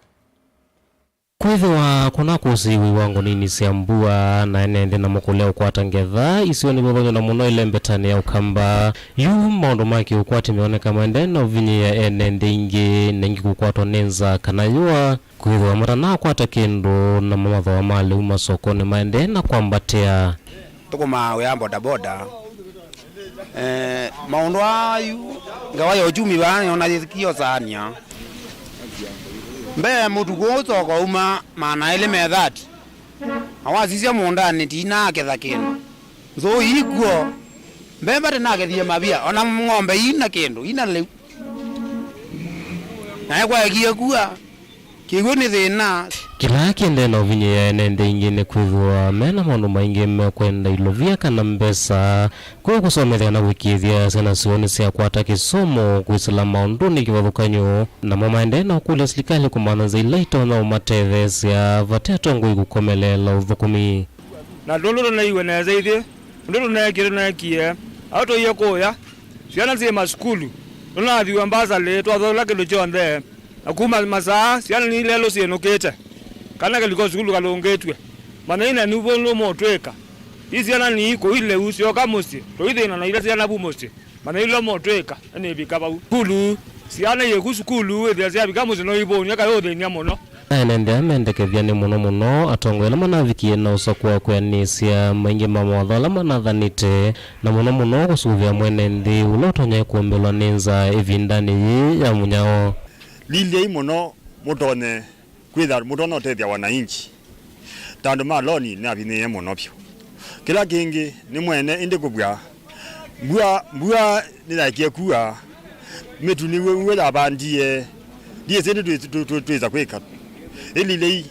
Kwĩthĩwa kũna kũsĩĩw'a iwango nini sya mbua na ene nthĩ namo kũlea ũkwata ngetha isionĩ vamwe na mũno ĩlembetanĩ ya Ũkamba, yu maũndũ ma kĩũkwati meoneka maendee na ũvinyĩĩa ene nthĩ ingĩ na ingĩ kũkwatwa nĩ nzaa kana yũa, kwĩthĩwa matanakwata kĩndũ namo mathooa ma lĩu masokonĩ maendee na kwambatĩa. Tũkũmaa wĩa bodaboda. Eh, maũndũ aa yu, ngewa ya uchumi vaa nĩona yĩkiosania. Mbee mũtukũ ũũ soko uma maana elĩ me thati. Na wasisya mũũndanĩ tinaa ketha kĩndũ. Nzũũ ikw'o. Mbemba tĩnakethie mavia, ona ng'ombe ina kĩndũ, ina lĩu. Nae kwaekie kua, kĩw'ũ nĩ thĩna. Kĩla kĩendee na ũvinyĩĩa ene nthĩ ingĩ nĩ kwĩthĩwa me na maũndũ maingĩ mekwenda ilovia kana mbesa, kwĩ kũsomethya na kũĩkĩĩthya syana syoo nĩsyakwata kĩsomo kwĩsĩla maũndũnĩ kĩvathũkany'o. Namo maendee na ũkũlya silikalĩ kũmantha nzĩa ila itonya ũmatetheesya vate atongoi kũkomeleela ũthũkũmi. Na tũndũ tũneiwe nesa ithyĩ, ũndũ tũneekie, tũneekie, au tũie kũya, syana syĩ masukulu, tũnathiwe mbasali, twathola kĩndũ kyonthe, na kuma masaa, syana nĩ ilelũ syĩnũkĩte, kana kaliko sukulu kalũngĩtw'e, manyai na nĩvo nũmũtwĩka. Ii syana nĩ kũu ileu, syoka mũsyĩ, tũithĩna na ila syana vu mũsyĩ. Manya ila motwĩka, nĩvika vau. Sukulu, syana yĩku sukulu, wĩthĩa syavika mũsyĩ no ivũny'a kayũthĩny'a mũno. Ene nthĩ aa mendekethya nĩ mũno mũno atongoi ala manavikie na ũsakũa kwĩanĩsya maingĩ ma mawatho ala manathanĩte, na mũno mũno kũsũvĩa mwene nthĩ ũla ũtonya kũmbĩlwa nĩ nzaa ĩvindanĩ yĩĩ ya mũnyao. Lilyai mũno mũtonye kwĩtha mũtonya ũtethya wananchi. Ta andũ ma loni nĩavinyĩĩe mũno vyũ. Kĩla kĩngĩ nĩ mwene ĩndĩ kũvw'a. Mbua, mbua nĩyaekie kua, mĩtu nĩw'o yavandie, ndiĩsĩ ĩndĩ twĩ- twĩ- twĩ- twĩsa kwĩka. Ĩlilei,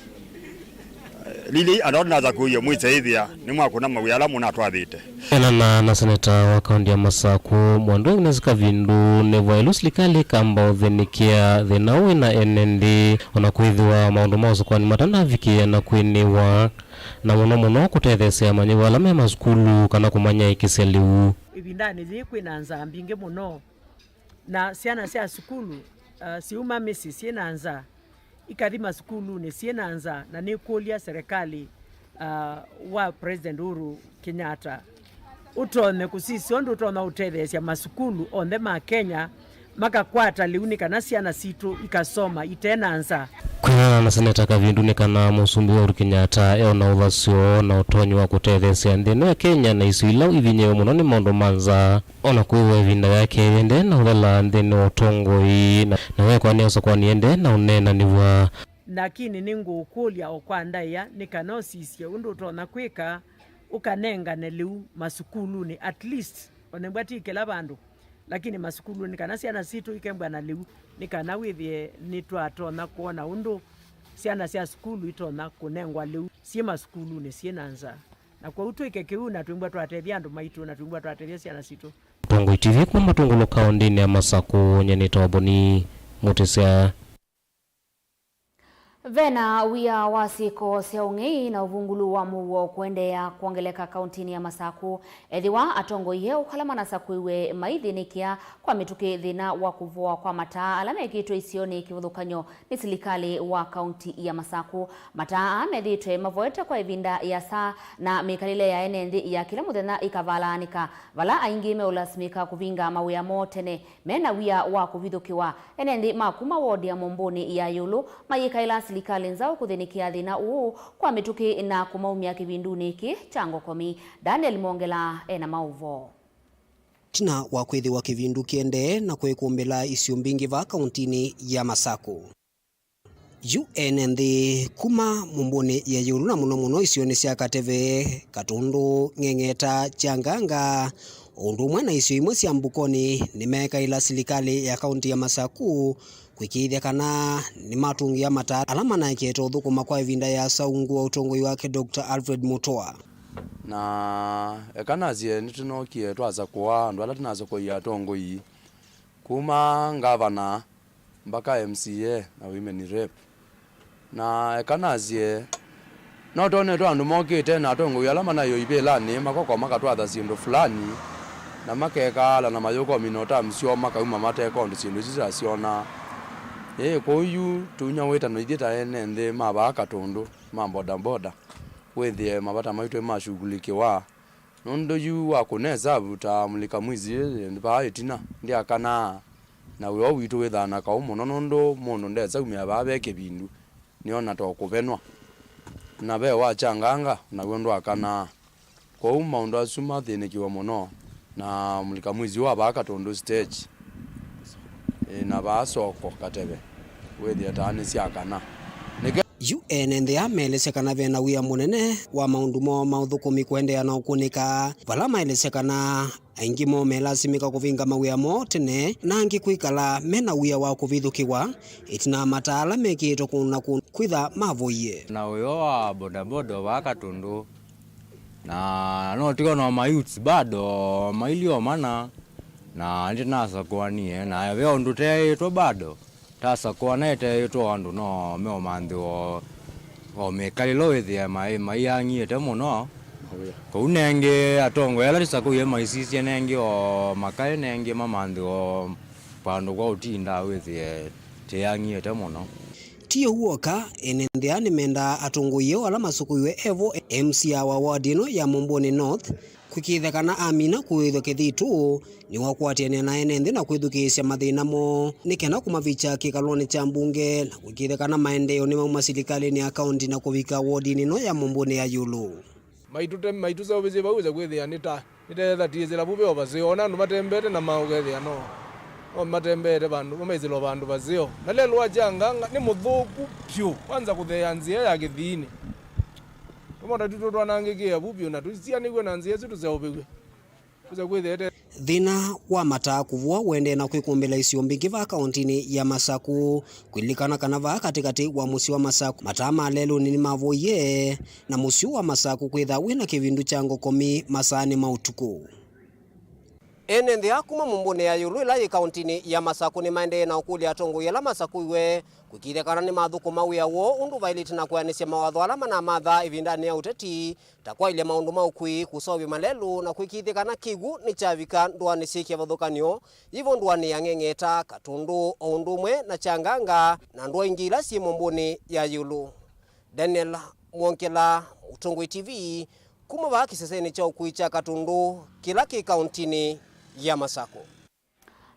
lilei andũ ala nasakũie mwĩse ĩthĩa nĩmwakũna mawĩa ala mũnatwathĩte. Kũneena na seneta wa kaunti ya Masakũ, Mwandu Agnes Kavindu, nĩvo ĩlu silikalĩ ĩkamba ũthĩnĩkĩa thĩna ũũ wĩna ene nthĩ, o na kwĩthĩwa maũndũ ma ũsakũani matanavikĩĩa na kwĩnĩwa, na mũno mũno kũtetheesya amanyĩw'a ala me masukulu kana kũmanyaĩĩkĩsya lĩu. Ĩvindanĩ yĩĩ kwĩ na nzaa mbingĩ mũno, na syana sya sukulu, uh, siuma mĩsyĩ syĩ na nzaa. Ikathi masukulunĩ syĩ na nza, na nĩkũlya serikali, uh, wa President Uhuru Kenyatta ũtonye kũsisya ũndũ ũtonya ũtetheesya masukulu onthe ma Kenya makakwata lĩu nĩ kana syana sitũ ikasoma ite na nza. Kwĩanana na Seneta Kavindu, nĩ kana Mũsumbĩ Uhuru Kenyatta eona ũthasyo na ũtonyi wa kũtetheesya nthĩ ĩno ya Kenya na isio ila ivinyĩĩwe mũno nĩ maũndũ ma nza. O na kwĩw'a ĩvinda yake yĩendee na ũthela nthĩnĩ wa ũtongoi, na, na wekwani ũsakũani ĩendee na ũneenanĩw'a. Lakini nĩngũũkũlya o kwa ndaĩa nĩ kana ũsisye ũndũ ũtonya kwĩka ũkanengane lĩu masukulunĩ, at least, o nembwa ti kĩla vandũ, lakini masukulunĩ, kana syana sitũ ikembwa na lĩu, nĩ kana wĩthĩe nĩtwatonya kwona ũndũ syana sya sukulu itonya kũnengwa lĩu syĩ masukulunĩ syĩ na nza. Na kwoou twĩke kĩu, na twĩmbwa twatethya andũ maitũ, na twĩmbwa twatethya syana sitũ. Tongoi T V kuma Matungulu kaũndĩnĩ ya Masakũ, nyie nĩtawa Boni Mũtĩsya. Vena wia wa syĩko sya ũng'ei na ũvungũlu wa mũuo kũendeea kwongeleka kaũntĩnĩ ya Masakũ, ethĩwa atongoi eũ ala manasakũiwe maithĩnĩkĩa kwa mĩtũkĩ thĩna wa kũvoa kwa mataa ala mekĩtwe isionĩ kĩvathũkany'o nĩ silikalĩ wa kaũntĩ ya Masakũ. Mataa aa methĩĩtwe mavoete kwa ĩvinda ĩasa, na mĩkalĩle ya ene nthĩ ya kĩla mũthenya ĩkavalaanĩka, vala aingĩ meũlasimĩka kũvinga mawĩa moo tene me na wia wa kũvithũkĩwa. Ene nthĩ ma kuma wodi ya Mũmbũnĩ ya ĩũlũ mayĩkaĩla silikalĩ nzaũ kũthĩnĩkĩa thĩna ũũ kwa mĩtũkĩ na kũmaumya kĩvindunĩ kĩ kya ngokomi. Daniel Mwongela e na maũvoo. Ĩtina wa kwĩthĩwa kĩvindu kĩendee na kwĩkũmbĩla isio mbingĩ vaa kaũntĩnĩ ya Masakũ, yu ene nthĩ kuma Mũmbũnĩ ya ĩũlũ na mũno mũno isionĩ sya Kateve, Katũndũ, Ng'eng'eta, Kyanganga, o ũndũ ũmwe na isio imwe sya Mbukoni nĩmeekaĩla silikalĩ ya kaũntĩ ya Masakũ kũĩkĩĩthya kana nĩmatũngĩa mataa ala manaekete ũthũkũma kwa ĩvinda ĩasa ungu wa ũtongoi wake Doctor Alfred Mutua. Na eka nasye nĩtũnookie twasakũa andũ ala tũnasakũie atongoi, kuma ngavana mpaka M C A na women rep. Na eka nasye, no twonetwe andũ mokĩte na atongoi ala manaĩ o ivĩlanĩ, makoka makatwatha syĩndũ fulani, na makekaala na mayũka ũmina ũtamu syoo makauma mateka ũndũ syĩndũ isu syasyona. Ĩĩ, kwoou yu tũinywa wĩtano ithyĩ ta ene nthĩ ma vaa Katũndũ, ma bodaboda, wĩthĩe mavata maitũ nĩmashughulikiwa. Nũndũ yu wa kũnesavu ta mũlika mwizi vaa ĩtina, ndyakanaa, na wĩa ũũ witũ wĩthaa na kaũ mũno, nũndũ mũndũ ndesaumĩa vaa ve kĩvindu, nĩona ta ũkũvenwa. Na ve wa Kyanganga, naw'o ndwakanaa. Kwoou maũndũ asu mathĩnĩkiwe mũno, na mũlika mwizi wa vaa Katũndũ stage, ĩ, na vaa soko Kateve, wĩthĩe taa nĩsyakana. Nĩkĩ Yu ene nthĩ aa meelesya kana ve na wia mũnene wa maũndũ moo ma ũthũkũmi kũendeea na ũkunĩka, vala maelesya kana aingĩ moo melasimĩka kũvinga mawĩa moo tene, na angĩ kwĩkala me na wia wa kũvithũkĩwa ĩtina wa mataa ala mekĩĩtwe kũndũ na kũndũ kwĩtha mavoie. Na ũyo wa bodaboda vaa Katũndũ, na no tiko no mayouths bado mailio mana, na ndinasakũanie, na ve ũndũ teĩtwe bado. Tasakũa na ĩteĩtwe andũ no meũmanthĩwa o mĩkalĩlo wĩthĩe mai-, maiang'ĩte mũno. Kũu nengĩ atongoi ala tũsakũie maisisye nengĩ o makaĩ nengĩ mamanthĩwa vandũ kwa ũtinda wĩthĩe tĩang'ĩte mũno. Ti ũu w'oka, ene nthĩ aa nĩmendaa atongoi eo ala masakũiwe evo, M C A wa ward ĩno ya Mũmbũnĩ North, kũĩkĩĩthya kana amina kũĩthwa kĩthitũ nĩwakwatĩanĩa na ene nthĩ na kwĩthukĩĩsya mathĩna moo, nĩ kenda kũmavikya kĩkalonĩ kya mbunge na kũĩkĩĩthya kana maendeeo nĩmauma silikalĩnĩ ya kaũnti na kũvika wodinĩ ĩno ya Mũmbũnĩ ya ĩũlũ. Maitũte-, maitũseũvĩsye vau ĩsa kwĩthĩa nĩ ta, nĩtethatĩĩsĩla vu ve o vaseo, ona andũ matembete na maũkethĩa no, no matembete vandũ, maisĩla o vandũ vaseo. Na lelũ wa Kyanganga nĩ mũthũku vyũ, kwanza kũtheea nzĩa ya kĩthiinĩ. Tũmota twitũ twanangĩkĩe vu vyũ na tũsianĩw'e na nzĩa ĩsu tũseũvĩw'e. Kũsa kwĩthĩa ĩte. Thĩna wa mataa kũvũa ũendee na kwĩkũmbĩla isio mbingĩ vaa kaũntinĩ ya Masakũ. Kwĩlilikana kana vaa katĩkatĩ wa mũsyĩ wa Masakũ, mataa ma lelũnĩ nĩmavoie, na mũsyĩ wa Masakũ kwĩtha wĩ na kĩvindu kya ngokomi masaanĩ ma ũtukũ. Ene nthĩ aa kuma Mũmbũnĩ ya ĩũlũ ĩla yĩ kaũntinĩ ya Masakũ nĩmaendee na ũkũlya atongoi ala masakũiwe kũĩkĩĩthya kana nĩmathũkũma wĩa woo ũndũ vaĩlĩte na kwĩanĩsya mawatho ala manamatha ĩvindanĩ ya ũteti, ta kwaĩlya maũndũ ma ũkui, kũseũvya malelũ, na kũĩkĩĩthya kana kĩw'ũ nĩkyavika ndũanĩ syĩ kĩvathũkany'o, yĩvo ndũanĩ ya Ng'eng'eta, Katũndũ, o ũndũ ũmwe na Kyanganga, na ndũa ingĩ ila syĩ Mũmbũnĩ ya ĩũlũ. Daniel Mwongela, Ũtongoi T V, kuma vaa kĩsesenĩ kya ũkui kya Katũndũ, kĩla kĩ kaũntinĩ ya Masakũ.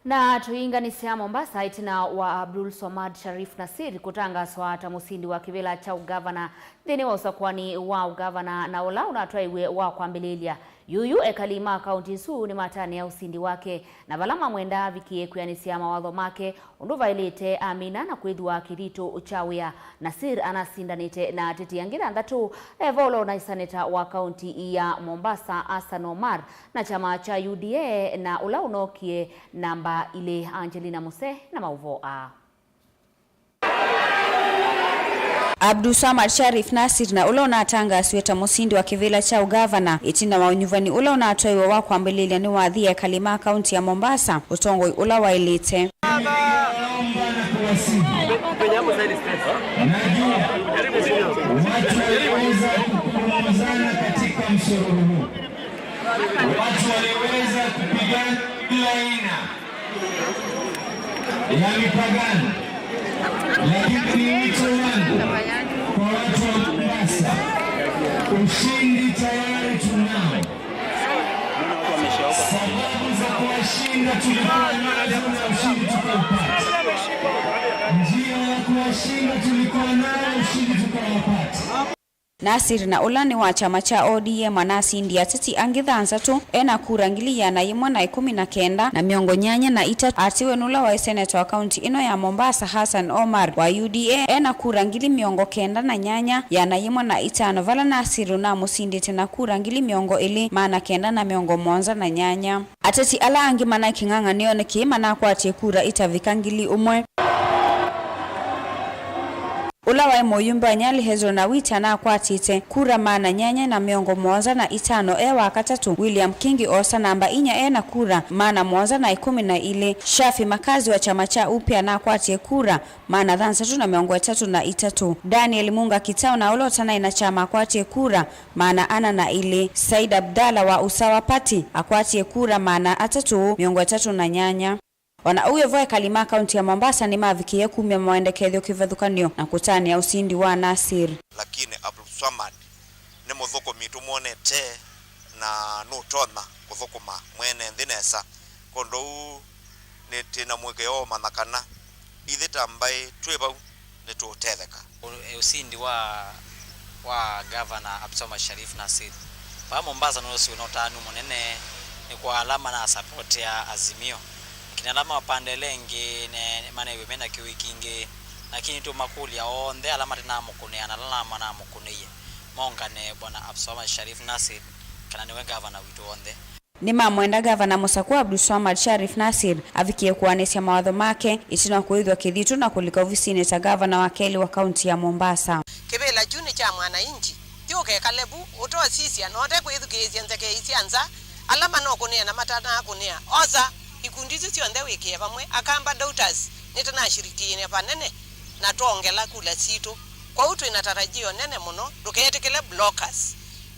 Na tũinganĩsya Mombasa, ĩtina wa Abdul Swamad Sharif Nasir kũtangaswa ta mũsindi wa kĩvĩla kya ũgavana nthĩnĩ wa ũsakũani wa ũgavana, na ũla ũnatwaiwe wa kwambĩlĩĩlya. Yuyu ekali ma kaũnti ĩsu nĩmatanĩa ũsindi wake, na vala mamwenda avikĩe kwĩanĩsya mawatho make ũndũ vaĩlĩte, amina na kwĩthwa kĩthitũ kya wĩa. Nasir anasindanĩte na ateti angĩ thanthatũ, evo ũla ũnaĩ seneta wa kaũnti ya Mombasa, Hassan Omar, na kyama kya U D A, na ũla ũnookie namba ilĩ, Angelina Muse na maũvoo aa. Abdulswamad Sharif Nasir, na ũla ũnatangaasiwe ta mũsindi wa kĩvĩla kya ũgavana ĩtina wa ũnyuvani ũla ũnatwaiwe wa kwambĩlĩĩlya nĩ wathi ekali ma kaũnti ya Mombasa, ũtongoi ũla waĩlĩte. Naomba na kuwasihi. Najua watu waliweza kukoromozana katika msururu huu. Watu waliweza kupigana kila aina ya mipagano, lakini ni wito wangu kwa watu wa Mombasa, ushindi tayari tunao. Sababu za kuwashinda tulikuwa nazo na ushindi tukaupata. Njia ya kuwashinda tulikuwa nayo, ushindi tukawapata. Nasir, na ũla nĩ wa kyama kya O D M, anasindie ateti angĩ thanthatũ ena kura ngili ĩana yĩmwe na ĩkũmi na kenda na mĩongo nyanya na itatũ. Atiwe nũla waĩ seneta wa kaũnti ĩno ya Mombasa, Hassan Omar wa U D A, ena kura ngili mĩongo kenda na nyanya, ĩana yĩmwe na itano, vala Nasir ũnamũsindĩte na kura ngili mĩongo ĩlĩ, maana kenda na mĩongo mũonza na nyanya. Ateti ala angĩ manaĩ kĩng'ang'anĩonĩ kĩĩ manakwatie kura itavika ngili ũmwe. Ũla waĩ mũyumbe wa Nyali, Hezron Awiti, anakwatĩte kura maana nyanya na mĩongo mũonza na itano, e wa katatũ. William Kingi oosa namba inya e na kura maana mũonza na ĩkũmi na ilĩ. Shafi Makazi wa kyama kya U P A anakwatie kura maana thanthatũ na mĩongo ĩtatũ na itatũ. Daniel Munga Kitau, na ũla ũtanaĩ na kyama, akwatie kura maana ana na ilĩ. Said Abdallah wa Usawa Party akwatie kura maana atatũ mĩongo ĩtatũ na nyanya. O na ũu wĩ vo, ekali ma kaũnti ya Mombasa nĩmavikĩie kumya mawendekethyo kĩvathũkany'o na kũtanĩa ũsindi wa Nasir. Lakini Abdulswamad nĩ mũthũkũmi tũmwonete na nũtonya kũthũkũma mwene nthĩ nesa. Kwondũ ũu nĩ twĩ na mũĩkĩĩo wa ũmanya kana ithyĩ ta mbaĩ twĩ vau nĩtũũtetheka. Ũ-, ũsindi wa, wa Gavana Abdulswamad Sharif Nasir vaa Mombasa nũsĩ wĩna ũtanu mũnene nĩ kwa ala manasapotea Azimio. Lakini ala ma pande ĩla ĩngĩ ne-, manew'e mena kĩw'ũ kingĩ, Lakini tũmakũlya onthe ala matanamũkũnĩa na ala manamũkũnĩie, mongane Bwana Abdulswamad Sharif Nassir, kana nĩwe ngavana witũ onthe. Nĩmamwenda Ngavana mũsakũe Abdulswamad Sharif Nassir avikĩe kũanĩsya mawatho make ĩtina wa kũĩthw'a kĩthitũ na kũlika ovisinĩ ta ngavana wa kelĩ wa kaunti ya Mombasa. Kĩvĩla kyu nĩ kya mwananchi, ti ũkekale vu ũtosisya na ũtekwĩthukĩĩsya nzekei sya nza ala manokũnĩa na matanakũnĩa. Osa ikundi isu syonthe wĩkĩe vamwe. Akamba Daughters nĩtanashirikiane vanene na twongela kula sitũ. Kwoou twĩ na tarajio nene mũno. Ndũketĩkĩle blockers.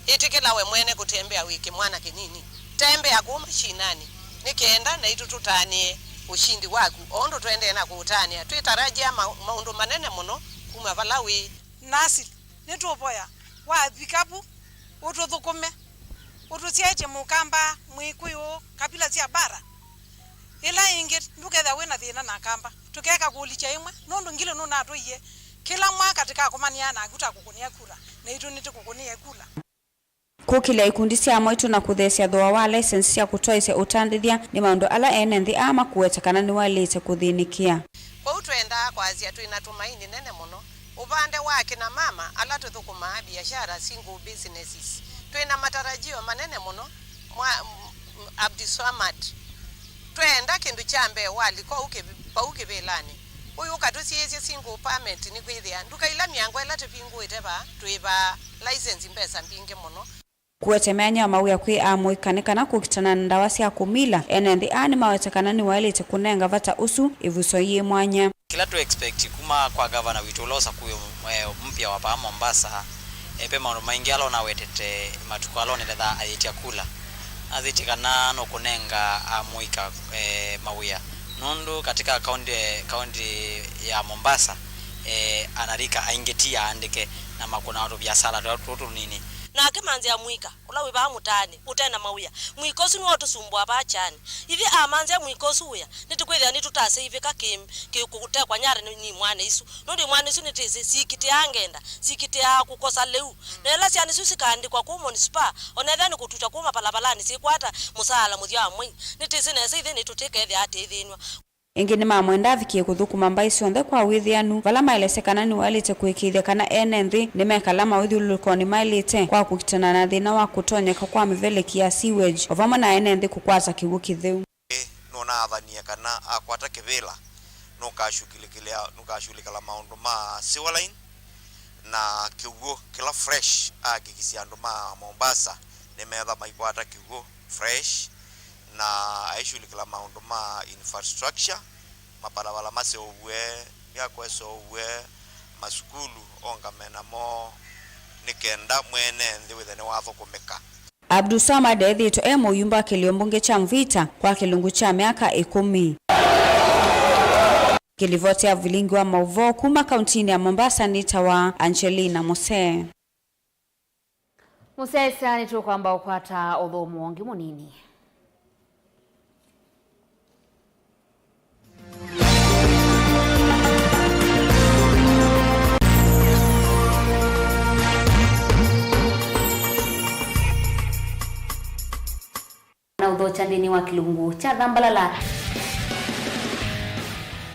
Ĩtĩkĩla we mwene kũtembea wĩ kĩmwana kĩnini. Tembea kũu mashinani nĩ kenda naitũ tũtanĩe ũshindi waku o ũndũ tũendee na kũũtanĩa. Twĩtarajĩa ma-, maũndũ manene mũno kuma vala wĩ. Nasir, nĩtũũvoya wavika vu ũtũthũkũme, ũtũsyaĩtye Mũkamba, Mwĩkũyũ, kabila sya bara. Ĩla ĩngĩ ndũkethĩa wĩ na thĩna na Akamba. Tũkeka kũlikya ĩmwe, nũndũ ngilĩ nũnatwĩie kĩla mwaka tĩkakomanĩaa naku ta kũkũnĩa kura, naitũ nĩtũkũkũnĩe kula. Kũkĩlya ikundi sya amwaitũ na kũtheesya thooa wa license sya kũtwaĩsya ũtandĩthya nĩ maũndũ ala ene nthĩ aa makũweta kana nĩwaĩlĩte kũthĩnĩkĩa. Kwoou twendaa kwasya twĩ na tũmaini nene mũno ũvande wa akina mama ala tũthũkũmaa biashara, single businesses. Twĩ na matarajio manene mũno mwa, m-, m-, Abdulswamad. Twenda kĩndũ kya mbee walika ũu kĩvi-, vau kĩvĩlanĩ. Ũyũ ũkatũsiĩĩsya single permit nĩkwĩthĩa nduka ila mĩango ĩla tũvingũĩte vaa twĩvaa license mbesa mbingĩ mũno. Kũete myanya ya mawĩa kwĩ amũika nĩ kana kũkitana na ndawa sya kũmila, ene nthĩ aa nĩmaweta kana nĩwaĩlĩte kũnenga vata ũsu ĩvuso yĩ mwanya. Kĩla tũ expect kuma kwa gavana witũ ũla ũsakũĩwe, eh, mpya wa vaa Mombasa, eh, ve maũndũ maingĩ ala ũnawetete matukũ ala ũnenethaa ayĩtya kula. Asĩtye kana nũkũnenga amũika, eh, mawĩa, nũndũ katika kaunti, kaunti ya Mombasa, eh, anarika aingĩ ti aandĩke na makũnawa tũviasala tũla tũtũ tũnini. Nake manzĩa mũika ũla wĩ vaa mũtaanĩ ũte na mawĩa. Mũika ũsu nĩwe ũtũsumbũa vaa kyani. Ithyĩ amanzĩa mũika ũsu wĩa, nĩtũkwĩthĩa nĩtũtaseĩvĩka kĩ, kĩ kũtekwa nyara nĩ, nĩ imwana isu. Nũndũ imwana isu nĩtĩsĩ sikitĩaa ngenda, sikitĩaa kũkosa lĩu. Na ĩla syana isu sikaandĩkwa kũu Monispa, o na ethĩwa nĩ kũtutwa kũu mapalavalanĩ syĩkwata mũsaala mũthya wa mwei, nĩtĩsĩ nesa ithyĩ nĩtũtĩkethĩa atĩĩthĩnw'a. Ĩngĩ nĩmamwenda avikĩe kũthũkũma mbaĩ syonthe kwa wĩthĩanu, vala maelesye kana nĩwaĩlĩte kũĩkĩĩthya kana ene nthĩ nĩmekala maũthyũlũlũkonĩ maĩlĩte kwa kũkitana na thĩna wa kũtonyeka kwa mĩveleki ya sewage, o vamwe na ene nthĩ kũkwata kĩw'ũ kĩtheu. Nũnaathanie kana akwata kĩvĩla, nũkashughulikĩlĩa-, nũkashughulikala maũndũ ma sewer line na kĩw'ũ kĩla fresh, ahakikisye andũ ma Mombasa nĩmetha maikwata kĩw'ũ fresh, na aishughulikĩla maũndũ ma infrastructure, mapalavala maseũvw'e, myako ĩseũvw'e, masukulu ongame namo, nĩ kenda mwene nthĩ wĩthe nĩwathũkũmĩka. Abdulswamad ethĩĩtwe e mũyumba wa kĩlio mbunge kya Mvita kwa kĩlungu kya myaka ĩkũmi. Kĩlivoti ya vilingi wa maũvoo kuma kauntinĩ ya Mombasa nĩtawa Angelina Mose. Mũsyaĩĩsya, nĩtũkwamba ũkwata ũthũmũo ũngĩ mũnini. Na ũthokya nthĩnĩ wa kĩlungu kya Thambalala.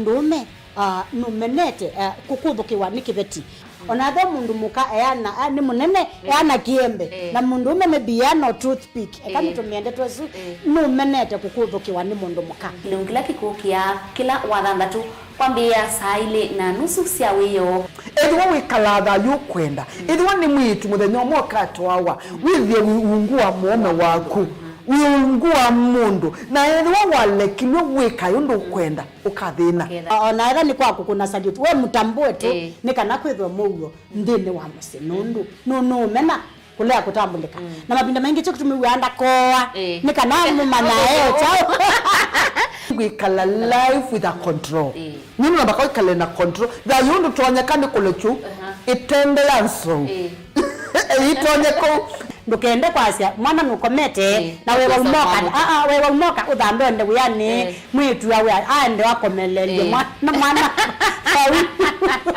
Mũndũũme, ah, nũmenete, ah, kũkũthũkĩwa nĩ kĩveti. O na ethĩwa mũndũ mũka eana, ah, nĩ mũnene, eana kĩembe, na mũndũũme maybe eana o toothpick. Eka nĩtũmĩe ndeto ĩsu, nũmenete kũkũthũkĩwa nĩ mũndũ mũka. Kĩlungu kĩla kĩkũkĩa kĩla Wathanthatũ kwambĩĩa saa ilĩ na nusu sya wĩoo. Ethĩwa wĩkalaa thayũ ũkwenda, ethĩwa nĩ mwĩĩtu mũthenya ũmwe ũkatwawa, wĩthĩe wĩ ungu wa mũũme waku, wĩ ungu wa mũndũ, na ethĩwa walekilw'e wĩkae ũndũ ũkwenda, ũkathĩna. O na ethĩwa nĩ kwa kũkũna salute, we mũtambũe tu, nĩ kana kwĩthwe mũuo nthĩnĩ wa mũsyĩ, nũndũ nũ-, nũũmena kũlea kũtambũlĩka. Na mavinda maingĩ kyo kĩtũmĩw'aa ndakoa, nĩ kana mũmanya e kyaũ. Kwĩkala life with a control. Nũndũ namba kwĩkale na control. Thayũ ndũtonyeka nĩ kũlekyu ĩtende ya nzou. Ĩtonye kũu. Ndũkende kwasya mwana nũkomete, na wewa umoka, aa, wewa umoka ũthambe ũende wĩanĩ, mwĩĩtu awe aende akomelelye mwana, mwana. Vau.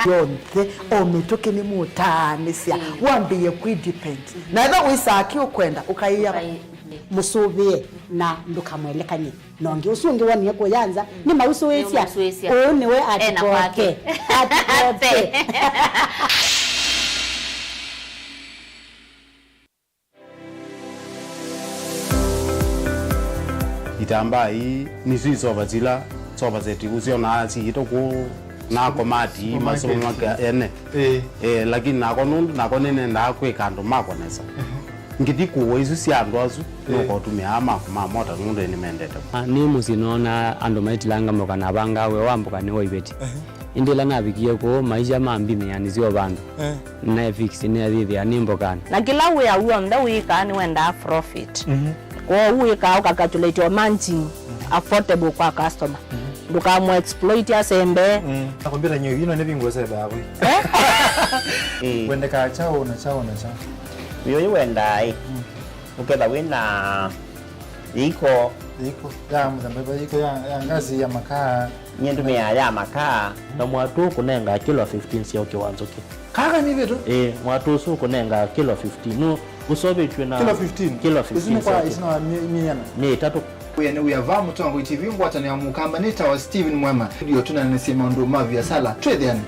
Yonthe, o mĩtũkĩ nĩmũtaanĩsya, wambĩĩe kwĩ depend. Na ethĩwa wĩsaa kĩ ũkwenda, ũkaĩa mũsũvĩe. Na ndũkamwelekany'e na ũngĩ. Ũsu ũngĩ wonie kũya nza, nĩmausũĩsya. Nĩmausũĩsya. Ũũ nĩwe. Ena kwake. Atikoke. Atikoke. Itambaa ii nĩsyo isova sila sova seti ũsyonaa siĩtwe kũu na komati. Supermarket. Masomo make ene. Ĩĩ. Eh, lakini nako nũndũ nako nĩnendaa kwĩka andũ makwa nesa. Ngĩthi kũwa isu sya andũ asu, nũkotũmĩa maku ma mota nũndũ nĩmendete. Ah, nĩ mũsyĩ nĩwonaa andũ maitilanga mboka na avangaa wĩa wa mboka nĩ wa iveti. Ĩndĩ ĩla navikie kũu, maisha mambinĩanĩsya o vandũ. Eh. Nefix nĩathĩthĩa nĩ mbokanĩ. Na kĩla wĩa w'onthe wĩkaa nĩwendaa profit. Kwoou wĩkaa ũkacalculate o margin affordable kwa customer. Ndũkamũ exploit asembe. Akombira nyo ino nĩ vingo sebe akwe. Eh? Wendekaa chao na chao na chao. Wĩũyũ wendaa ĩ, ũketha wĩ na yĩiko. Yĩiko ya mũthemba, yĩiko ya, ya ngasi ya makaa. Nyie ndũmĩaa ya makaa. Na mwatũ ũkũnengaa kilo fifteen sya ũkĩ wa nzũkĩ. Kaka nĩ vitu? Ĩĩ, mwatũ ũsu ũkũnengaa kilo fifteen. Nũ ũsovetw'e na kilo fifteen? Kilo fifteen. Isu nĩ kwa, sya ũkĩ. Isu nĩ wa mi-, miana? Mĩ ĩtatũ. Wĩa nĩ wĩa va Mũtongoi T V ngwatanĩo ya Mũkamba nĩ tawa Steven Mwema. Studio tũnanĩsye maũndũ ma viasala. Twĩthĩane.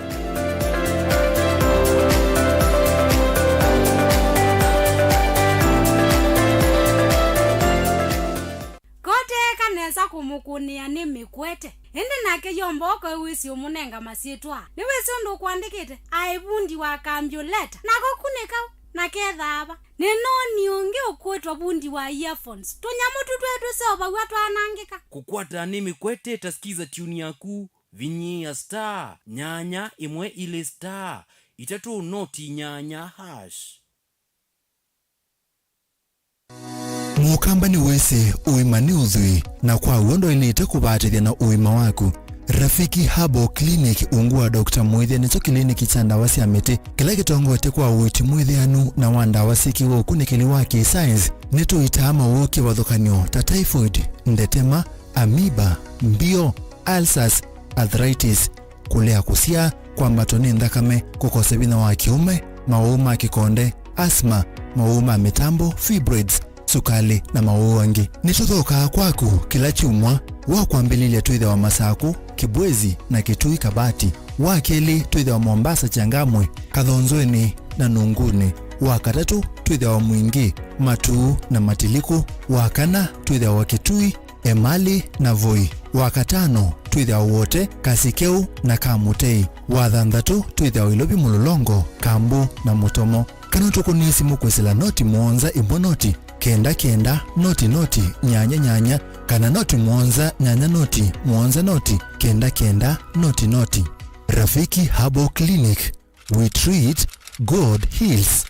Koteeka nesa kũmũkũnĩa nĩ mĩkwete, ĩndĩ nake yomba ũkaĩwĩsĩ ũmũnenga masyĩtwa. Nĩwĩsĩ ũndũ ũkũandĩkĩte, aĩ vundi wa kambyũleta, nako kũnĩ kau, na kethaa va. Nĩnoonie ũngĩ ũkwĩtwa vundi wa earphones, tũnyamũ tũtwee tũseũvaw'a twanangĩka. Kũkwata nĩ mĩkwete ta Skiza Tune yaku, vinyĩĩa star nyanya ĩmwe ilĩ star itatũ noti nyanya hash. Mũkamba nĩwĩsĩ ũima nĩ ũthwii, na kwa w'o ndwaĩlĩte kũvatĩthya na ũima waku. Rafiki Herbal Clinic, ungu wa Doctor Mwĩthya, nĩkyo kĩliniki kya ndawa sya mĩtĩ kĩla kĩtongoetye kwa ũiiti mwĩthĩanu na wa ndawa syĩkĩwe ũkunĩkĩli wa kĩ-science. Nĩtũitaa mawoo kĩvathũkany'o ta typhoid, ndetema, amoeba, mbio, ulcers, arthritis, kũlea kũsyaa, kwambatwa nĩ nthakame, kũkosa vinya wa kĩũme, mawoo ma kĩkonde, asthma, mawoo ma mĩtambo, fibroids, sukalĩ, na mawoo angĩ. Nĩtũthokaa kwaku kĩla kyumwa. Wa kwambĩlĩlya twĩthĩawa Masakũ, Kĩbwezi, na Kĩtui Kabati. Wa kelĩ twĩthĩawa Mombasa, Changamwe, Kathonzweni, na Nungunĩ. Wa katatũ twĩthĩawa Mwingĩ, Matuu, na Matilikũ. Wa kana twĩthĩawa Kĩtui, Emali, na Voi. Wa katano twĩthĩawa Wote, Kasikeu, na Kamutei. Wa thanthatũ twĩthĩawa Ilovi, Mũlolongo, Kambu, na Mũtomo. Kana ũtũkũnĩe simũ kwĩsĩla noti mũonza ĩmwe noti kenda kenda noti noti nyanya nyanya, kana noti mũonza nyanya noti mũonza noti kenda kenda noti noti. Rafiki Herbal Clinic, we treat, God heals.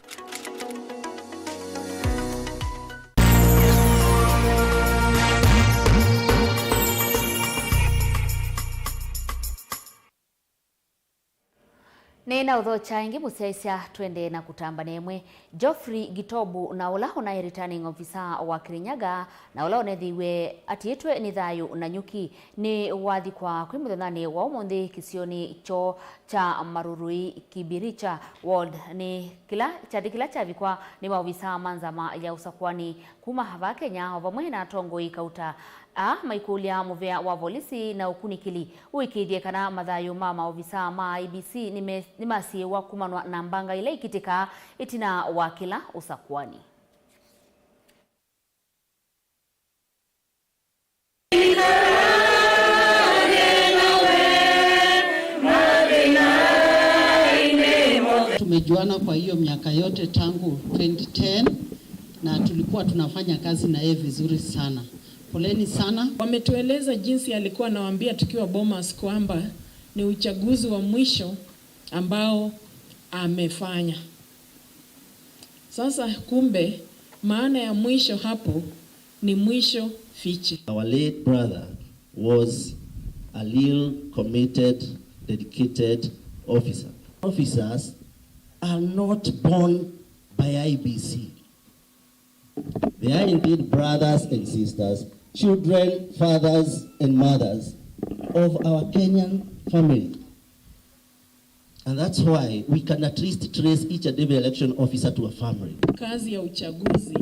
Nĩnaũthokya ĩngĩ mũsyaĩĩsya, twendee na kũtamba na ĩmwe. Geoffrey Gitobu, na ũla ũnaĩ returning officer wa Kirinyaga, na ũla ũnethĩiwe atiĩtwe nĩ thayũ na nyuki, nĩwathikwa kwĩ mũthenyanĩ wa ũmũnthĩ kĩsionĩ kyoo kya Marurui Kibiricha Ward. Nĩ kĩla kyathĩ kĩla kyavikwa nĩ maovisaa ma nzama ya ũsakũani kuma vaa Kenya, o vamwe na atongoi kauta aa maikũlya mũvea wa volisi na ũkunĩkĩli ũĩkĩĩthye kana mathayũ ma maovisaa ma I E B C nĩme-, nĩmasiĩĩwa kumanwa na mbanga ila ikitĩkaa ĩtina wa kĩla ũsakũani. Tumejuana kwa hiyo miaka yote tangu twenty ten, na tulikuwa tunafanya kazi na yeye vizuri sana. Poleni sana. Wametueleza jinsi alikuwa anawaambia tukiwa Bomas kwamba ni uchaguzi wa mwisho ambao amefanya. Sasa kumbe maana ya mwisho hapo ni mwisho fiche. Our late brother was a real committed, dedicated officer. Officers are not born by I E B C. They are indeed brothers and sisters, children, fathers and mothers of our Kenyan family. And that's why we can at least trace each and every election officer to a family. Kazi ya uchaguzi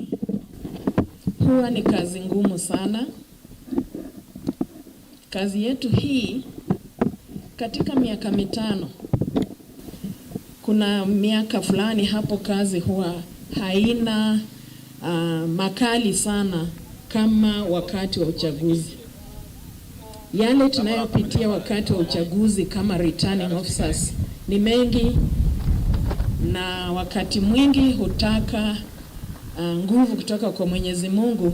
Huwa ni kazi ngumu sana. Kazi yetu hii, katika miaka mitano, kuna miaka fulani hapo kazi huwa haina, ah, makali sana kama wakati wa uchaguzi. Yale tunayopitia wakati wa uchaguzi kama returning officers ni mengi, na wakati mwingi hutaka, ah, nguvu kutoka kwa Mwenyezi Mungu,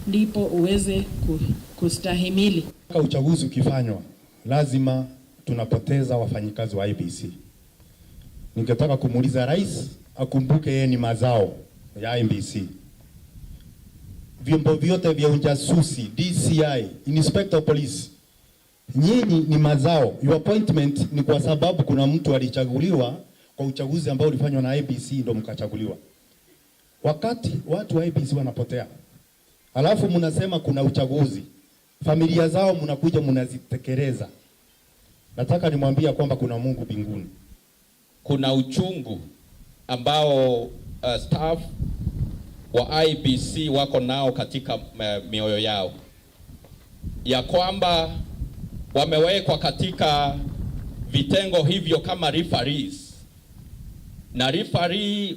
ndipo uweze ku-, kustahimili. Uchaguzi ukifanywa, lazima tunapoteza wafanyikazi wa I E B C. Ningetaka kumuuliza rais akumbuke yeye ni mazao ya I E B C. Vyombo vyote vya ujasusi, D C I, Inspector of Police, nyinyi ni mazao. Your appointment ni kwa sababu kuna mtu alichaguliwa kwa uchaguzi ambao ulifanywa na I E B C, ndo mkachaguliwa. Wakati watu wa I E B C wanapotea, alafu mnasema kuna uchaguzi, familia zao mnakuja mnazitekeleza. Nataka nimwambie kwamba kuna Mungu mbinguni. Kuna uchungu ambao, uh, staff wa I E B C wako nao katika, uh, mioyo yao, ya kwamba wamewekwa katika vitengo hivyo kama referees, na referee,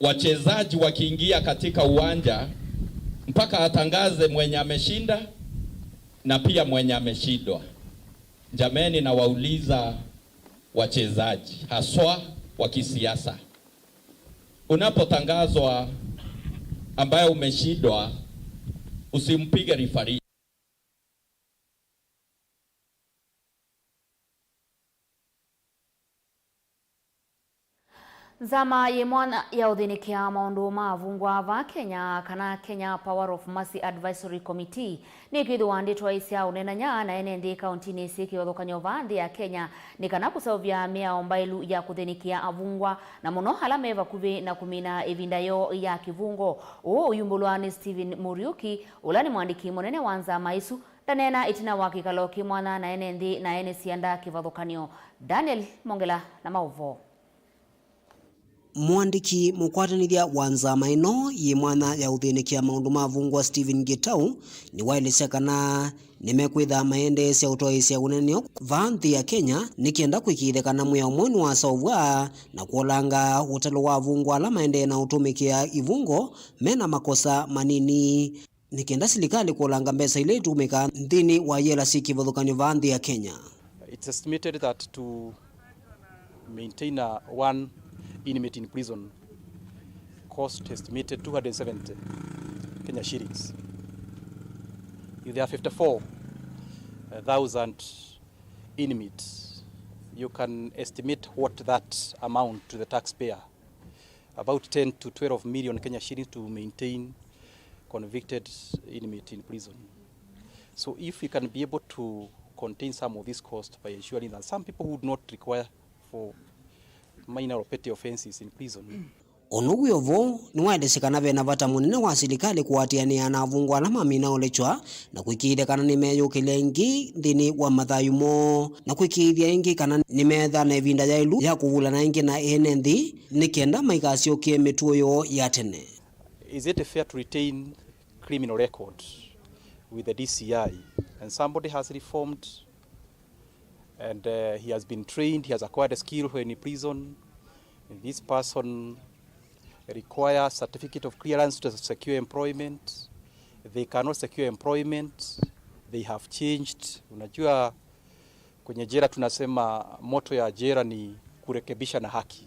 wachezaji wakiingia katika uwanja, mpaka atangaze mwenye ameshinda na pia mwenye ameshindwa. Jameni, nawauliza wachezaji, haswa wa kisiasa, unapotangazwa ambaye umeshindwa, usimpige referee. Nzama yĩ mwanya ya ũthĩnĩkĩa maũndũ ma avungwa va Kenya, kana Kenya Power of Mercy Advisory Committee, nĩkwĩthĩwa ndĩtwaĩsya ũneenany'a na ene nthĩ kauntinĩ syĩ kĩvathũkany'o vaa nthĩ ya Kenya, nĩ kana kũseũvya mĩao mbaĩlu ya kũthĩnĩkĩa avungwa, na mũno ala me vakuvĩ na kũmina ĩvinda yoo ya kĩvungo. Ũũ ũyumbũlwa nĩ Stephen Muriuki, ũla nĩ mwandĩki mũnene wa nzama ĩsu. Ndaneena ĩtina wa kĩkalo kĩ mwanya na ene nthĩ na ene sianda kĩvathũkany'o. Daniel Mongela na maũvoo. Mũandĩki mũkwatanĩthya wa nzama ĩno yĩ mwanya ya ũthĩnĩkĩa maũndũ ma avungwa Stephen Gitau nĩwaelesya kana nĩmekwĩtha maendeesya ũtwaĩĩsya ũneenany'a vaa nthĩ ya Kenya nĩ kenda kũĩkĩĩthya kana mwĩao mweũ nĩwaseũvw'a na kũolanga ũtalo wa avungwa ala maendee na ũtũmĩkĩa ivungo me na makosa manini. Nĩ kenda silikalĩ kũolanga mbesa ila itũmĩkaa nthĩnĩ wa yela syĩ kĩvathũkany'o vaa nthĩ ya Kenya. It's estimated that to maintain a one inmate in prison cost estimated two hundred seventy Kenya shillings. If there are fifty-four thousand inmates, you can estimate what that amount to the taxpayer. About ten to twelve million Kenya shillings to maintain convicted inmate in prison. So if we can be able to contain some of these costs by ensuring that some people would not require for minor or petty offenses in prison. Ũndũ wĩ o vo, nĩwaelesye kana ve na vata mũnene wa silikalĩ kũatĩanĩa na avungwa ala mamina ũlekywa na kũĩkĩĩthya kana nĩmeyũkĩlya ĩngĩ nthĩnĩ wa mathayũ moo, na kũĩkĩĩthya ĩngĩ kana nĩmeetha na ĩvinda yaĩlu ya kũvulana ĩngĩ na ene nthĩ nĩ kenda maikasyokee mĩtuo yoo ya tene. Is it fair to retain criminal record with the D C I and somebody has reformed and, uh, he has been trained, he has acquired a skill when in prison? This person requires certificate of clearance to secure employment. They cannot secure employment. They have changed. Unajua, kwenye jela tunasema motto ya jela ni kurekebisha na haki.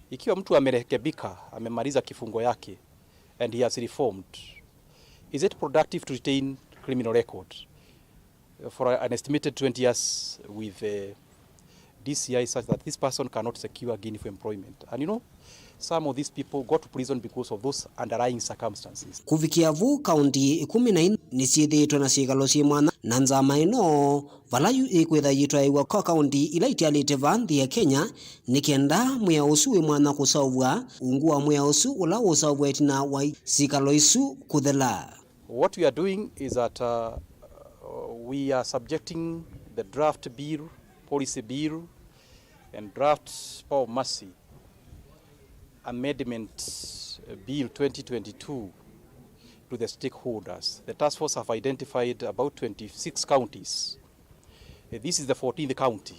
Ikiwa mtu amerekebika, amemaliza kifungo yake, and he has reformed, is it productive to retain criminal record for an estimated twenty years with the D C I such that this person cannot secure gainful employment? And you know, some of these people go to prison because of those underlying circumstances. Kũvikĩa vu, kaunti ĩkũmi na inya nĩsyĩthĩĩtwe na syĩkalo syĩ mwanya na nzama ĩno, vala yu ĩkwĩtha yĩtwaĩĩw'a kwa kaunti ila itialĩte vaa nthĩ ya Kenya, nĩ kenda mwĩao ũsu wĩ mwanya kũseũvw'a, ungu wa mwĩao ũsu ũla ũũseũvw'a ĩtina wa syĩkalo isu kũthela. What we are doing is that, uh, we are subjecting the draft bill, policy bill, and draft Power of Mercy Amendment Bill twenty twenty-two to the stakeholders. The task force have identified about twenty-six counties. Uh, this is the fourteenth county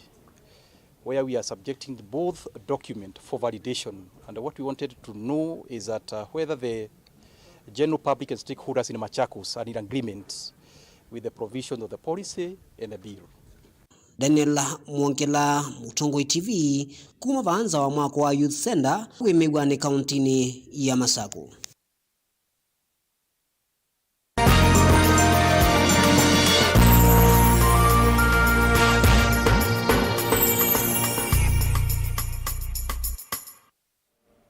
where we are subjecting both document for validation. And what we wanted to know is that, uh, whether the general public and stakeholders in Machakos are in agreement with the provisions of the policy and the bill. Daniel Mwongela, Mũtongoi T V, kuma Vaanza wa mwako wa Youth Center, wĩmĩw'a nĩ kauntinĩ ya Masaku.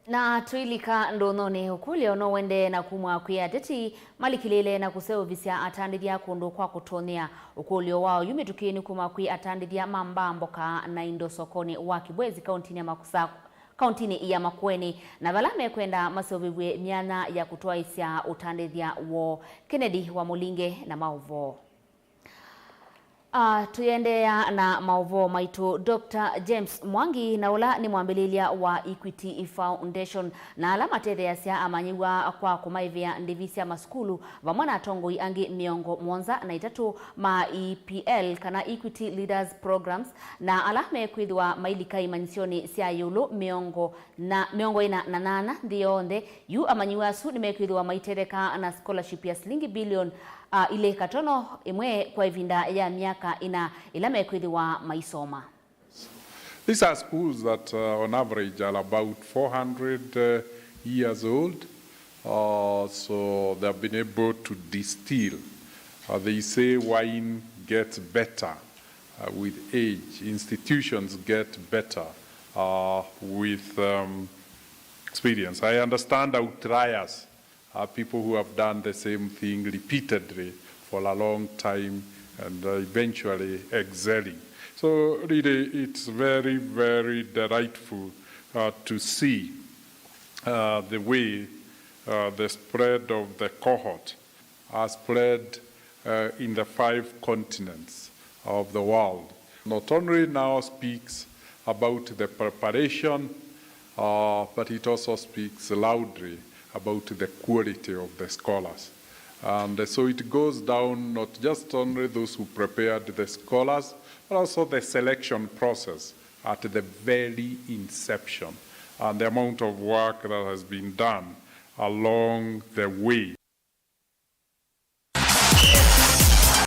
Na tũilika ndũnyũnĩ, ũkũlyo no ũendee na kumw'a kwĩ ateti malikĩlĩĩle na kũseũvĩsya atandĩthya kũndũ kwa kũtonyea. Ũkũlyo wa oyu mĩtũkĩ nĩ kuma kwĩ atandĩthya ma mbaa mboka na indo sokonĩ wa Kibwezi, kauntinĩ ya Makusa-, kauntinĩ ya Makueni, na vala mekwenda maseũvĩw'e myanya ya kũtwaĩsya ũtandĩthya woo. Kennedy wa Mũlinge na maũvoo. Ah, tũiendeea na maũvoo maitũ, Doctor James Mwangi, na ũla nĩ mwambĩlĩlya wa Equity Foundation, na ala matetheeasya amanyĩw'a kwa kũmaĩvĩa ndĩvi sya masukulu, vamwe na atongoi angĩ mĩongo mũonza na itatũ ma E P L, kana Equity Leaders Programs, na ala mekwĩthĩwa mailika imanyĩsyonĩ sya ĩũlũ mĩongo na, mĩongo ĩna na nana nthĩ yonthe. Yu amanyĩw'a asu nĩmekwĩthĩwa maitetheka na scholarship ya silingi bilioni, ah, ilĩ katono ĩmwe kwa ĩvinda ya myaka ĩna ĩla mekwĩthĩwa maisoma. These are schools that, uh, on average, are about four hundred, uh, years old. Uh, so they have been able to distill. Uh, they say wine gets better, uh, with age. Institutions get better, uh, with, um, experience. I understand outliers are people who have done the same thing repeatedly for a long time and, uh, eventually excelling. So really, it's very, very delightful, uh, to see, uh, the way, uh, the spread of the cohort are spread, uh, in the five continents of the world. Not only now speaks about the preparation, uh, but it also speaks loudly about the quality of the scholars. And so it goes down not just only those who prepared the scholars, but also the selection process at the very inception and the amount of work that has been done along the way.